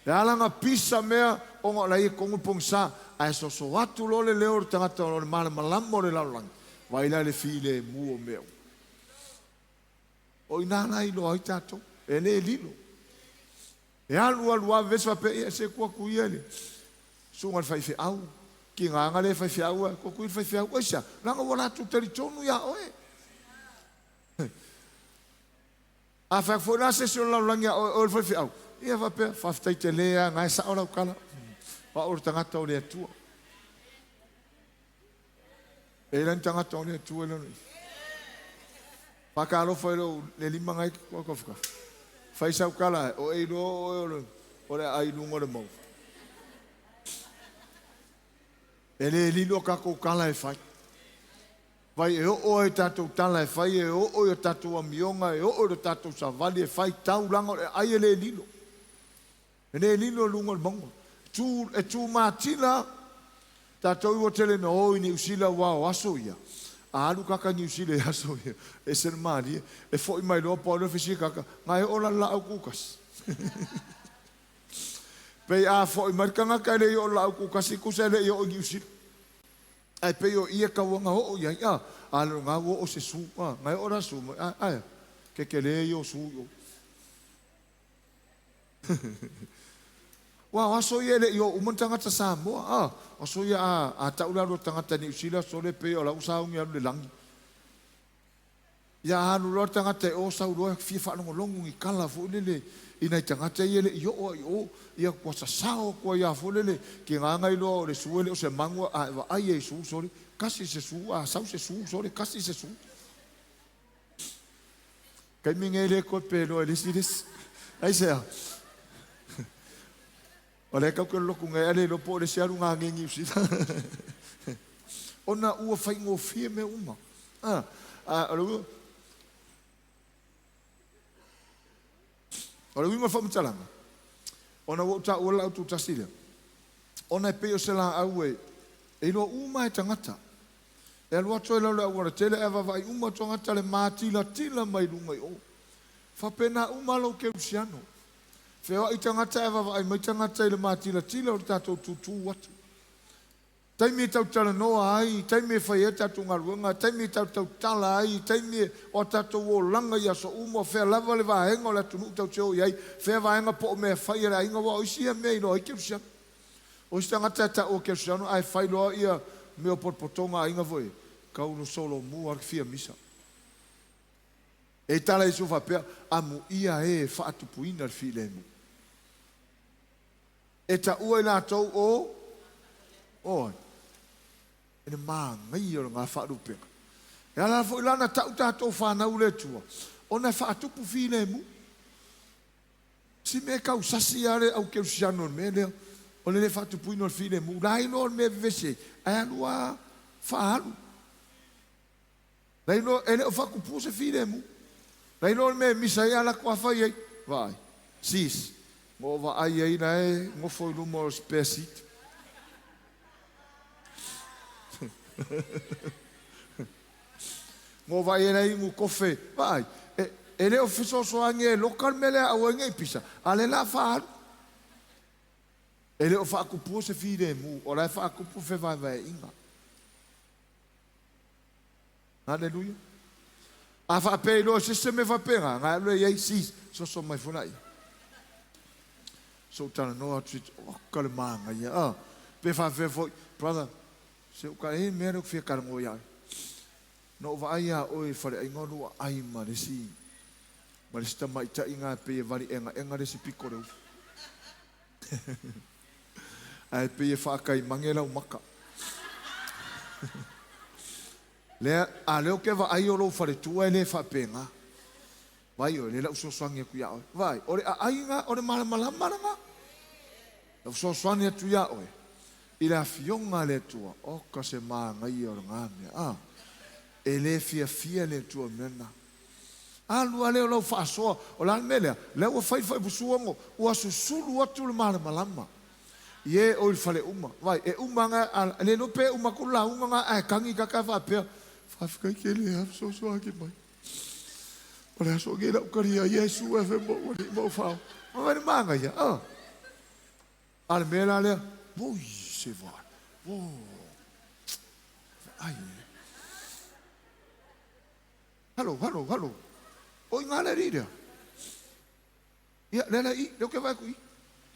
E ala ona pisa mea ona o la e i totonu le pogisa, ae soso atu loa le leo o le tagata o le malamalama o le lalolagi, vaai la i le filemu o mea uma. O i ina la e iloa ai tatou, e le lilo. E alu alu lava vevesi faapea, ia se tuu atu ia i le susuga i le faifeau, tiga na le faifeau ae tuu atu ia i le faifeau. Aisea? Leaga ua latou talitonu ia oe. A fai atu foi la se isi o le lalolagi ia oe, o oe o le faifeau, ia faapea, faafetai tele lava, na e sao lau tala, o au o le tagata o le Atua. E i ai la ni tagata o le Atua i lalo i i? Faatalofa i lou le lima na e tafatafa. Fai sau tala, o e iloa o oe o le aai i luga o le mauga. E le lilo a tatou tala e fai. Vai e oo ai tatou tala e fai, e oo i a tatou amioga, e oo i le tatou savali e fai taulaga o le aai e le lilo. E le lilo i luga o le mauga. Tu, e tu matila tatou ua tele ina o i Niu Sila aua o aso ia, a alu kaka i Niu Sila i aso ia, e ese le malie. E foi mai loa pau lea o fesili kaka, na e oo la le laau kukasi? Pei a foi mai le tagata e le i oo i le laau kukasi, tusa e le i oo i Niu Sila. Ae pei o i e tau ana oo i ai, a, a le o lena ua oo se su, a, na e oo la su mai, a, ae a, tetele ia o su i o. Ua o aso ia e le i oo uma ni tagata Samoa, a, o aso ia a, a tau le alu o le tagata Niu Sila sole pei o la ua sauni e alu i le lagi. Ia alu loa le tagata e o sau loa e fia faalogologo ni tala foi lele i nai tagata ia e le i oo a i o, ia ua sasao atu ai lava foi lele, tiga na iloa o le su e le o se manu a e vaai ai i su sole, kasi se su a sau se su sole, kasi se su. Taimi nei le toe peloa e le isi le isi. Aisea? O lea tatou te lolotu nei ae le iloa po o le isi alu gagei Niu Sila. Ona ua faigofie mea uma. A, a, o le uiga, o le uiga o le faamatalaga, ona ua ou taua le laau tutasi lea, ona e pei o se laau e, e iloa uma e tagata. E alu atu ai loa i le aualatele ae vaavaai uma atu tagata le matilatila mai luga i o. Faapena uma lou kerisiano. Feoai tagata ae vaavaai mai tagata i le matilatila o le tatou tutu atu. Taimi e tatou talanoa ai, taimi e fai ai a tatou galuega, taimi e tatou tautala ai, taimi o a tatou olaga i aso uma, o fea lava le vaega o le atunuu tatou te o i ai, fea vaega po o mea e fai a le aiga, aua o isi ia mea e iloa ai kerisiano. O isi tagata e taua kerisiano ae fai loa ia mea o potopotoga a aiga foi ia, tau solomua le fia misa. E tala Iesu faapea, Amuia e e faatupuina le filemu. E taua i latou o, o ai? E le manaia o lena faalupega. E ala foi la ona tau tatou fanau i le Atua, ona e faatupu filemu. Si mea e tausasi lava le au kerisiano i le mea lea, o le le faatupuina o le filemu. La e iloa o le mea e vevesi ai, ae alu lava faaalu. Lailoa, e le o faatupua se filemu. Lailoa o le mea e misa ai a latou afai ai. Vaai. Sis, na ou vaai ai la e nofo i luma o le spare seat. Na ou vaai ai la e inu kofe. Vaai, e, e le o fesoasoani e loka le mea lea aua ai ne i pisa, a o lea o le a faaalu. E le o faatupua se filemu, o la e faatupu fevaevaeaiga. Haleluia. A faapea iloa se se mea faapena, na alu e i ai si soso mai foi laia. So talanoa atu o ka le manaia. Ah, pe faapea foi, brother, se u ka e mea lea ou te fia talanoa ia oe. Na ou vaai ia oe i faleaiga o lua ai ma le isi ma le isi tamaitai na pei e vali egaega le isi pito o le ufu. Ae pei e faataimane lau maka. Lea, a lea ou te vaai o lou faletua e le faapena. Vaai oe, lea la u fesoasoani atu ia oe. Vaai, o le aai o le malamalama lena. La u fesoasoani atu ia oe i le afioga a le Atua. Oka se manaia o lena mea. A, e le fiafia le Atua i mea na. Alu lava lea o lau faasoa. O le a le mea lea? Lea ua fai le faaipusuago, ua susulu atu le malamalama i e o i le fale uma. Vaai, e uma lava, a le iloa pe uma atu le lauga lena ae tagi tagata faapea, Faafetai tele lava fesoasoani mai. O le aso lenei lau talia Iesu e fai mai ua alii ma ou fao. Vaai le manaia, a. A o le mea la lea, oi se vaai, oh, vaai e. Halo, halo, halo. O i ngā le alii lea. Ia, lea la i, lea ou te vaai atu i.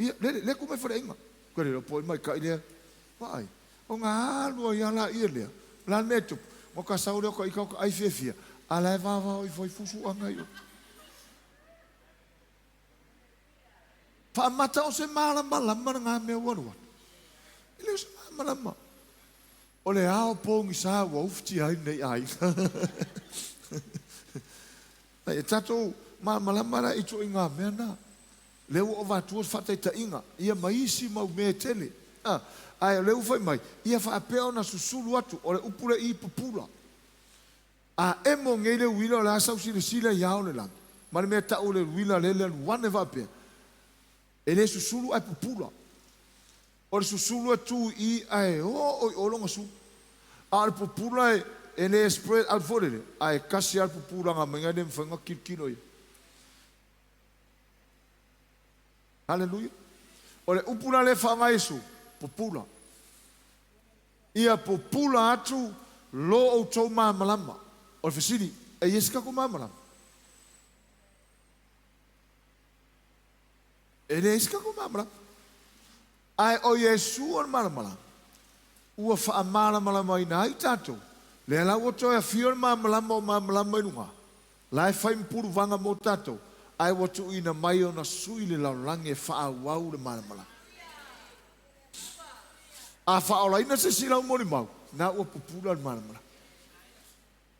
Ia, lele, lea ku mai faleaiga. Ke le iloa po o ai maikaʻi lea. Vaai, o na alu ai lava laia lea. O le a le mea e tupu? Ona ta sau lea o ta ita o ta ai fiafia, a la e vavao ifo ai fusuaga i o. Faamata o se malamalama lena mea ua alu atu. E le o se malamalama. O le ao pogisa ua ufitia ai lenei aiga. E tatou malamalama la i ituaiga mea na. Lea ua avatua le faataitaiga, ia ma isi mau mea e tele. A, ae o lea ua fai mai, ia faapea ona susulu atu, o le upu lea i pupula. A emo nei le uila o le a sau silasila i ao o le lagi, ma le mea tau o le uila lea le alu ane faapea, e le susulu ae pupula. O le susulu e tu i i ae oo i o lona sulu. A o le pupula e le spread out foi lele, ae tasi lava le pupulaga mai e le mafai ona tilotilo i ai. Haleluia. O le upu la lea e faaaoga e Iesu, pupula. Ia pupula atu lo outou malamalama. O le fesili, e i ai se tatou malamalama? E leai se tatou malamalama. Ae o Iesu o le malamalama, ua faamalamalamaina ai tatou. Lea la ua toe afio le malamalama o malamalama i luga, la e fai ma puluvaga mo tatou, ae ua tuuina mai ona sui le lalolagi e faaauau le malamalama. A faaolaina se isi lau molimau, na ua pupula le malamalama.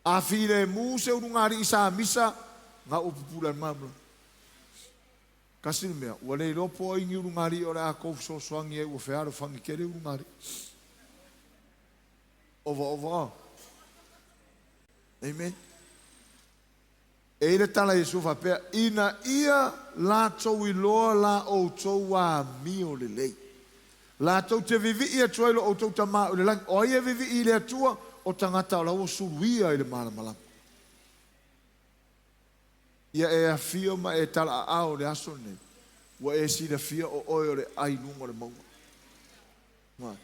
A filemu se ulugalii sa misa, na ua pupula le malamalama. Tasi le mea, ua le iloa po o ai ni ulugalii o le a tou fesoasoani ai ua fealofani tele ulugalii. Ovaova a. Amen. E i ai le tala a Iesu faapea, Ina ia latou iloa la outou amio lelei, latou te vivii atu ai lo outou Tama o i le lagi. O ai e vivii i le Atua? O tagata o la ua suluia i le malamalama. Ia e afio ma e talaaao i le aso lenei, ua e silafia o oe o le ai luga o le mauga. Mai.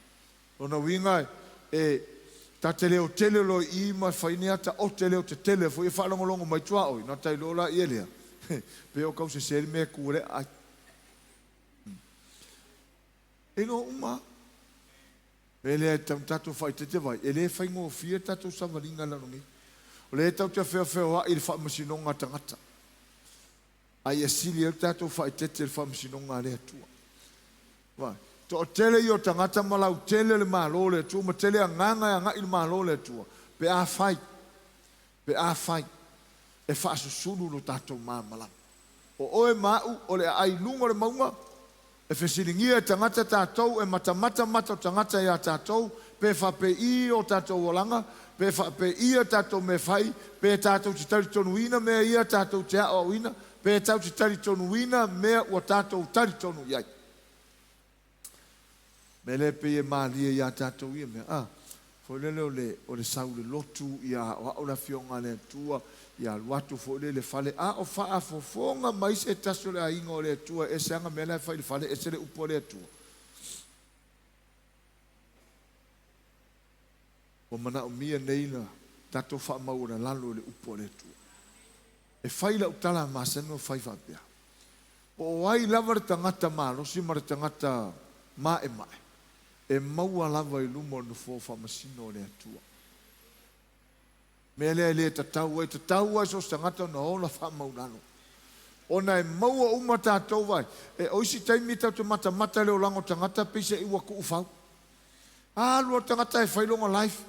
Lona uiga e ta te leotele loa i i ma fai ni ata ote leotetele foi e faalogologo mai tuaoi, na ta iloa laia lea, pei o tau sese le mea e tu ai le aai. E iloa uma lava. Mea lea e tatau ona tatou faaeteete vai, e le faigofie tatou savaliga i lalo nei. O lea tatou te feofeoai i le faamasinoga a tagata, a ia sili ai le tatou faaeteete i le faamasinoga a le Atua. Vai, toatele ia o tagata ma lautele le Malo o le Atua ma tele agaga e agai i le Malo o le Atua, pe afai, pe afai e faasusulu lo tatou malamalama. O oe ma a'u o le aai i luga o le mauga, e fesiligia e tagata tatou, e matamata mata o tagata iā tatou, pe faapei o tatou olaga, pe faapei a tatou mea fai, pe tatou te talitonuina mea ia tatou te aoaoina, pe tatou te talitonuina mea ua tatou talitonu i ai. Mea lea e pei e malie iā tatou ia mea, a, foi lele o le, o le sau i le lotu, ia aoao le Afioga a le Atua, ia alu atu foi lele i le fale, a o faafofoga mai se tasi o le aiga o le Atua e ese ana mea la e fai i le fale, ese le upu a le Atua. Ua manaomia nei la tatou faamaualalalo i le upu a le Atua. E fai lau tala masani ona fai faapea, Po o ai lava le tagata malosi ma le tagata maemae, e maua lava i luma o le Nofoa Faamasino o le Atua. Mea lea e le tatau ai, tatau lava i so o se tagata ona ola faamaulalo. Ona e maua uma tatou vaai, e, o isi taimi tatou te matamata i le olaga o tagata peiseai ua tuufau. Alu lava le tagata e fai lona life,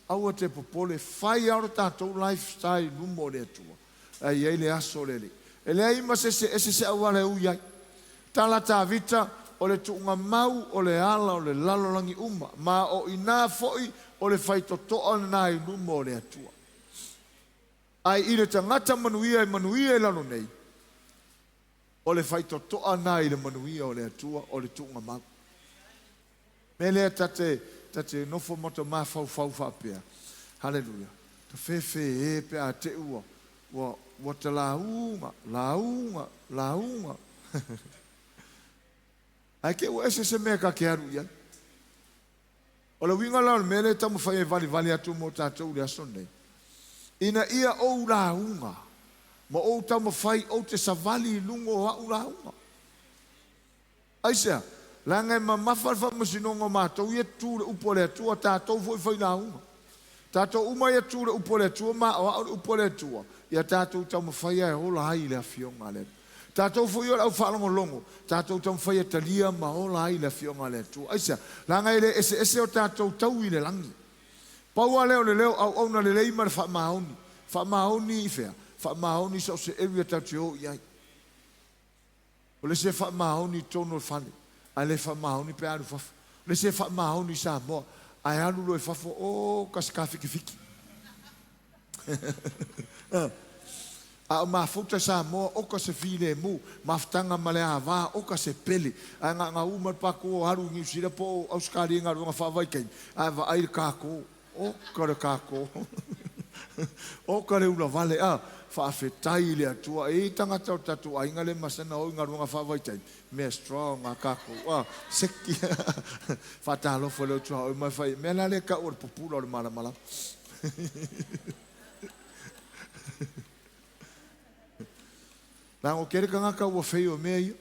aua te popole, fai lava lo tatou lifestyle i luma o le Atua. Ae i ai le aso o le Alii. E leai ma se isi e ese se auala e ui ai. Tala Tavita, O le tuugamau o le ala o le lalolagi uma, ma o inā foi o le faitotoa lena i luma o le Atua. Ae i le tagata manuia e manuia i lalo nei, o le faitotoa lena i le manuia o le Atua, o le tuugamau. Mea lea ta te, ta te nofo ma ta mafaufau faapea, Haleluia, ta fefe e pe a te ua, ua, ua ta lauga, lauga, lauga. Ae te i ua ese se mea ta te alu i ai. O le uiga la o le mea lea e taumafai e valivali atu mo tatou i le aso lenei, ina ia ou lauga ma ou taumafai ou te savali i luga o au lauga. Aisea? Leaga e mamafa le faamasinoga o matou ia tu i le upu a le Atua, tatou foi failauga. Tatou uma ia tu i le upu a le Atua ma aoao le upu a le Atua, ia tatou taumafai e ola ai i le afioga a le Atua. Tatou foi o le aufaalogologo, tatou taumafai e talia ma ola ai le afioga a le Atua. Aisea? Leaga e le eseese o tatou taui i le lagi. Pau lava lea o le leo auauna lelei ma le faamaoni. Faamaoni i fea? Faamaoni so o se area tatou te o i ai. O le isi e faamaoni i totonu o le fale, ae le faamaoni pe a alu i fafo. O le isi e faamaoni i Samoa, ae alu loa i fafo, o ka se kafikifiki. A o mafuta Samoa, oka se filemu, mafutaga ma le ava, oka se pele. Ae gagau ma le paku o alu i Niu Sila po o Ausetalia i galuega faavaitaimi, ae vaai le kako. Oka le kako. Oka le ulavale, a! Faafetai i le Atua. E i ai tagata o le tatou aiga le masana o i galuega faavaitaimi, mea strong a kakou, a! Seki. Faatalofa i le tuaoi ma e fai, mea la lea e tau o le pupula o le malamalama. Leaga o tele tagata ua fei o mea ia.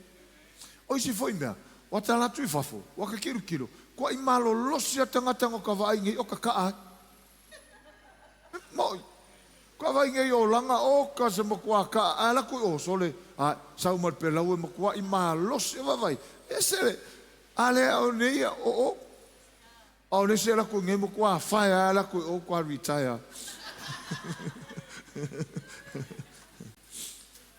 O isi foi mea, ua tala atu i fafo, ua ta tilotilo, tuai malolosi a tagata no ka vaai nei o ka kaa ai. Moi, ka vaai nei o olaga o ka se matua kaa ae alu atu i o sole, a sau ma le pelau e matuai malosi e vaavaai, ese le, a lea o nei ia o o. A o le isi e alu atu i inei matua fae lava alu atu i o matua retire.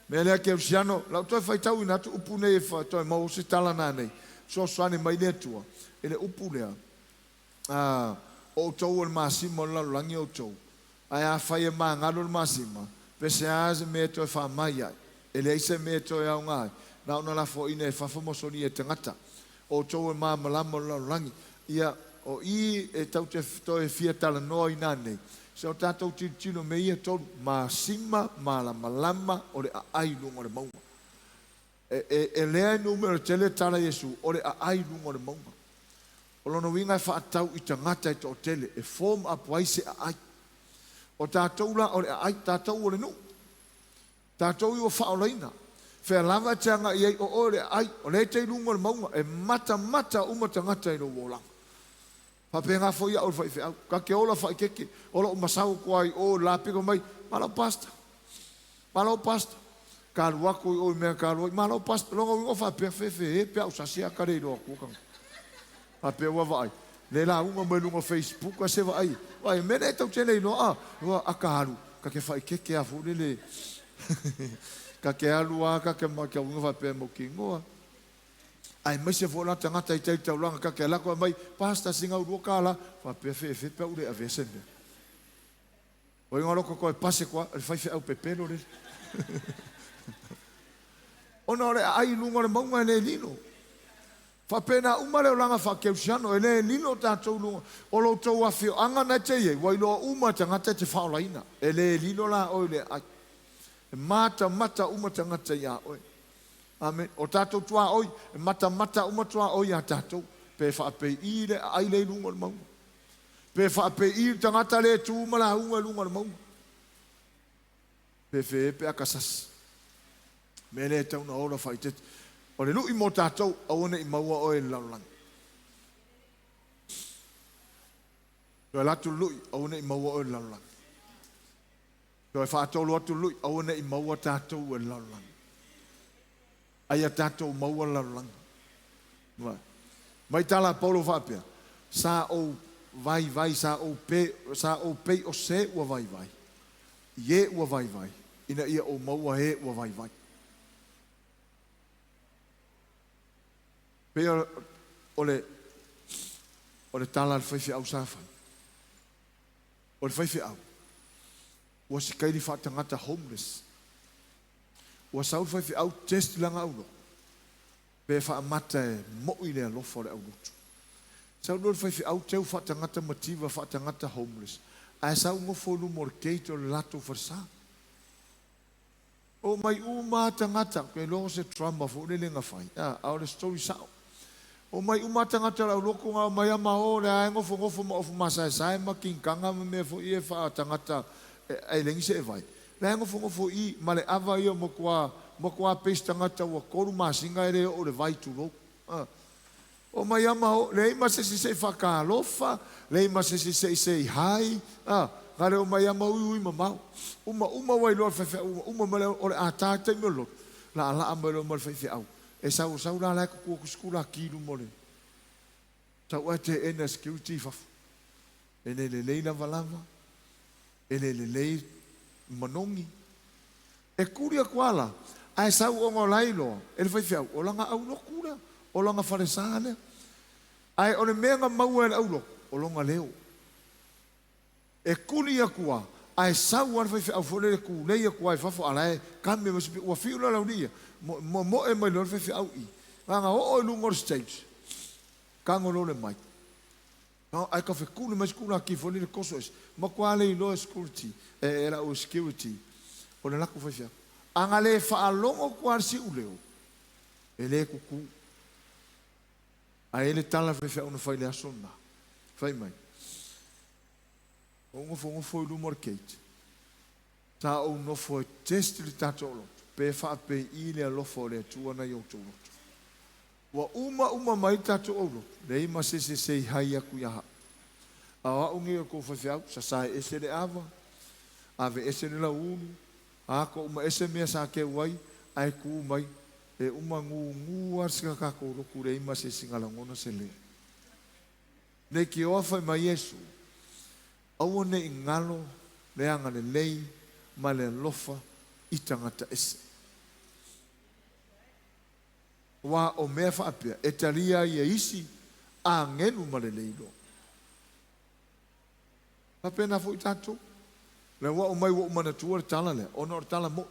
Mea lea kerisiano, lau toe faitauina atu upu nei e toe maua se tala nanei, fesoasoani mai le Atua i le upu lea, a, o outou o le masima o le lalolagi outou, ae afai e magalo le masima, pe se a se mea e toe faamai ai, e leai se mea e toe aoga ai, na ona lafoaiina e fafo ma solia e tagata. O outou e malamalama o le lalolagi. Ia, o i e tau te toe fia talanoa i nanei, se o tatou tilotilo mea ia e tolu, masima, malamalama, o le aai i luga o le mauga. E, e, e lea e numera tele tala Iesu, o le aai i luga o le mauga. O lona uiga e faatatau i tagata e toatele, e form up ai se aai. O tatou la o le aai, tatou o le nuu. Tatou i ua faaolaina. Fea lava e te agai ai, o oe o le aai, o lea e te i luga o le mauga, e matamata uma tagata i lou olaga. Faapena foi au le faifeau. Ta te ola faaeteete, o lou masau atu lava i o i le la pito mai, Malo Pastor! Malo Pastor! Ka alu atu i o i mea ka alu ai, Malo Pastor! Lona uiga o faapea, Fefe e pe a ou sasi a ka le iloa atua tagata. Faapea ua vaai, le lauga mai luga o Facebook a se vaai, vaai, mea lea tau te le iloa a, ua a ka alu, ka te faaeteete a foi lele, ka te alu a ka te ma ke uiga faapea mautinoa. Aemaise foi la tagata i tai taulaga ka te alu atu mai, Pastor singa ulua tala, faapea fefe pe a ou le avea se mea. O igoa loko koe pase koa, le faifeau pepelo lele. Ona o le aai i luga o le mauga e le lilo. Faapena uma le olaga faakerisiano, e le lilo tatou luga. O lo outou afioaga na e te i ai, ua iloa uma e tagata e te faaolaina. E le lilo la oe i le aai. E matamata uma tagata iā oe. Amene. O tatou tuaoi, e matamata uma tuaoi iā tatou. Pe faapei le aai lea i luga o le mauga. Pe faapei le tagata lea e tu ma lauga i luga o le mauga. Pe fe pe a ka sasi. Mea lea e tau na ola faaeteete. O le lui mo tatou, aua ne i maua oe i le lalolagi. Toe alu atu le lui, aua ne i maua oe i le lalolagi. Toe faatolu atu le lui, aua ne i maua tatou e le lalolagi. A ia tatou maua le lalolagi. Mai tala a Paulo faapea, Sa ou vaivai, sa ou pe, sa ou pei o se ua vaivai, i e ua vaivai, ina ia ou maua e ua vaivai. Pei o le, o le tala a le faifeau sa fai. O le faifeau, ua sikaili faatagata homeless. Ua sau le faifeau test lana aulotu, pe faamata e mo'i le alofa o le aulotu. Sau loa le faifeau teu faatagata mativa faatagata homeless, ae sau nofo i luma o le gate o le latou falesa. Omai uma a tagata, ou te iloa o se drama foi lele na fai, a o le story sao. Omai uma lava tagata o le aulotu na, omai lava ma o, o lea lava e nofonofo ma ofu masaesae ma kinikaga ma mea foi ia e faatagata ae leai ni seevai. O la e nofonofo i i ma le ava ia matua, matua pei se tagata ua tolu masina e le oo i le vai, tulou. A. Omai lava ma o, leai ma se isi se i faatalofa, leai ma se isi se i say hi, a, na o le omai lava ma uiui mamao. Uma uma ua iloa e le faifeau ua uma mai le, o le a ta le taimi o le lotu, laalaa mai loa ma le faifeau, e sau sau la la e tutu atu si tulaki i luma o le tau ae teena e security i fafo. E le lelei lavalava, e le lelei manogi. E tuli atu lava la, ae sau ona o la e iloa e le faifeau, o lana aulotu lea, o lana falesa lea. Ae o le mea na maua e le aulotu, o lona leo. E tuli atu lava, ae sau lava le faifeau foi lele tulei atu lava i fafo a o la e kame mai se pio. Ua fiu la le aualii ia, momoe mai loa le faifeau i i. Na ona oo i luga o le stage, tago loa le mic, ae tau fetuli mai si tulaki foi lele toso ese. Matua le iloa e security, e lau security, o le latou faifeau. A na le faalogo atu lava i le siuleo, e le tutu. Ae i ai le tala a le faifeau na fai i le aso lena, fai mai, Ou nofonofo i luma o le gate, sa ou nofo e test le tatou lotu, pe faapei le alofa o le Atua na i outou lotu. Ua uma uma mai le tatou aulotu, leai ma se isi e say hi atu ia au. A o au nei o le tou faifeau, sasae ese le ava, ave ese le lauulu, ato uma ese mea sa keu ai, ae tu mai, e uma gugu lava si a tatou lotu leai ma se isi na lagona se leo. Leitioa fai mai Iesu, Aua ne i galo le agalelei ma le alofa i tagata ese. Aua o mea faapea e talia ai e isi agelu ma le leiloa. Faapena foi tatou. Lea ua aumai ua ou manatua le tala lea, ona o le tala mo'i.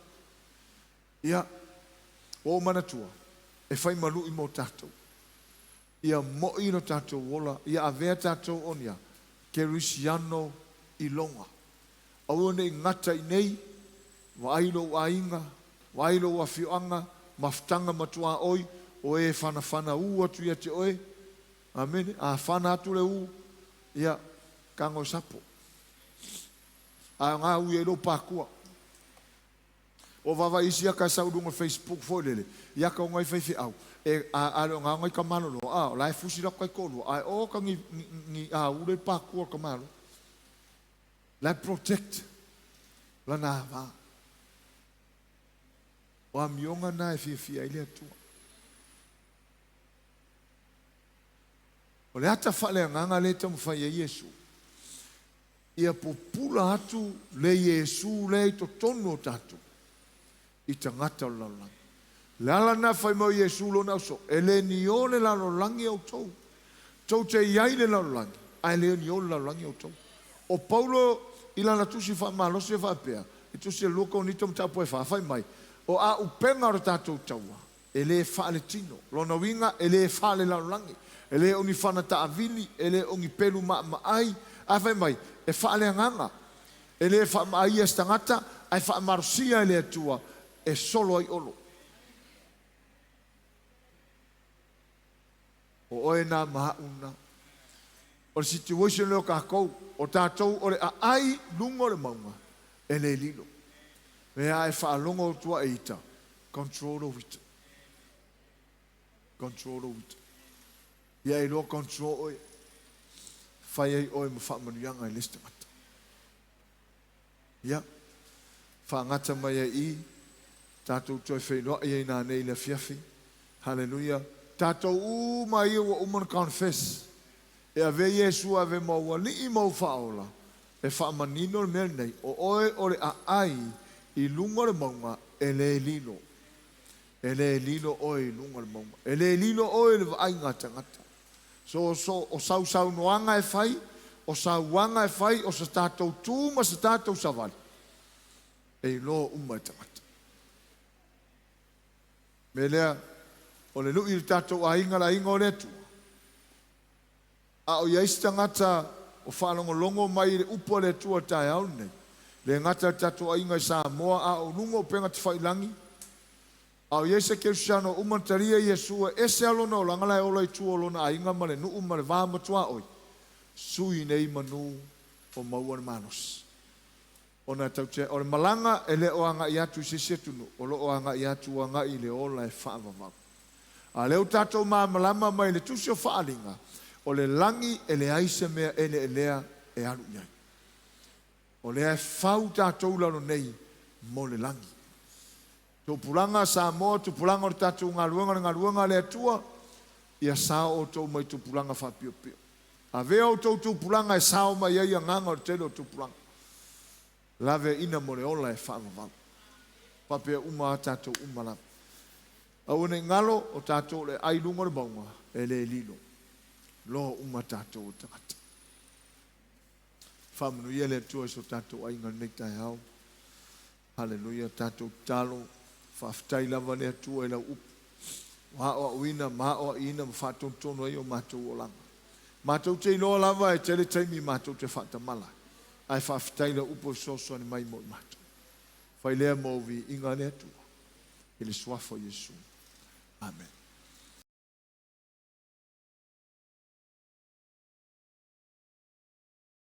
Ia, ua ou manatua, e fai ma lu'i mo tatou. Ia mo'i lo tatou ola, ia avea tatou o ni a Kerisiano iloga. Aua ne i gata i nei, vaai lou aiga, vaai lou afioaga, mafutaga ma tuaoi, o e fanafana u atu ia te oe. Amene. A fana atu le u, ia, tago e sapo. A o ga ui ai lou pakua. Ua vaavaai isi ata e sau i luga o le Facebook foi lele, i ata o nai faifeau, e, a, a le o ga nai tamaloloa, a, o la e fusi latou taitoalua, ae o ta ni, ni, ni aule le pakua o le tamaloa. La e protect lana ava. O amioga na e fiafia ai le Atua. O le ata faaleagaga lea e taumafai ai Iesu, ia pupula atu le Iesu lea i totonu o tatou i tagata o le lalolagi. O le ala lena fai mai o Iesu lona ausoo, e le ni o le lalolagi outou. Tou te i ai i le lalolagi, ae le ni o le lalolagi outou. O Paulo i lana tusi faamalosi e faapea, i tusi a 2 Korinito mataupu e 4, fai mai, o auupega o le tatou taua, e le faaletino. Lona uiga, e le faalelalolagi, e le o ni fana taavili, e le o ni pelu maamaai, ae fai mai, e faaleagaga, e le faamaaia se tagata, ae faamalosia e le Atua e solo ai olo. O oe na ma au na. O le situation lea o tatou, o tatou o le aai luga o le mauga, e le lilo. Mea a e faalogo atu a e ita, control lou ita. Control lou ita. Ia e iloa control oe. Fai ai oe ma faamanuiaga i le isi tagata. Ia, faagata mai ai i, tatou toe feiloai ai nanei i le afiafi. Haleluia. Tatou uma ia ua uma ona confess, e avea Iesu ave ma ou alii ma ou faaola, e faamanino le mea lenei, o oe o le aai i luga o le mauga e le lilo. E le lilo oe i luga o le mauga. E le lilo oe i le vaaiga a tagata. So, so, o sau saunoaga e fai, o sauaga e fai, o sa tatou tu ma sa tatou savali, e iloa uma e tagata. Mea lea, o le lui i le tatou aiga, le aiga o le Atua. A o i ai se tagata o faalogologo mai i le upu a le Atua i le taeao lenei, le gata i le tatou aiga i Samoa, a o luga o upega tafailagi, A o i ai se kerisiano ua uma ona talia Iesu e ese lava lona olaga la e ola i tua o lona aiga ma le nuu ma le va ma tuaoi, sui nei manu o maua le malosi. Ona e taute o le malaga e le o agai atu i se isi atunuu, o lo o agai atu agai i le ola e faavavau. A o lea ua tatou malamalama mai le Tusi o Faaaliga, o le lagi e leai se mea eleelea e alu i ai. O lea e fau tatou i lalo nei mo le lagi. Tupulaga Samoa, tupulaga o le tatou galuega, le galuega a le Atua, ia sao outou mai tupulaga faapiopio. Avea outou tupulaga e sao mai ai agaga o le tele o tupulaga. Laveaiina mo le ola e faavavau. Faapea uma a tatou uma lava. Aua ne i galo, o tatou o le ai i luga o le mauga, e le lilo. Loa uma tatou o tagata. Faamanuia le Atua i so tatou aiga i lenei taeao. Haleluia. Tatou tatalo. Faafetai lava le Atua i lau upu. Ua aoaoina ma aoaiina ma faatonutonu ai o matou olaga. Matou te iloa lava e tele taimi matou te faatamala, ae faafetai i lau upu e fesoasoani mai mo i matou. Fai lea mo viiga le Atua i le suafa o Iesu. Amen.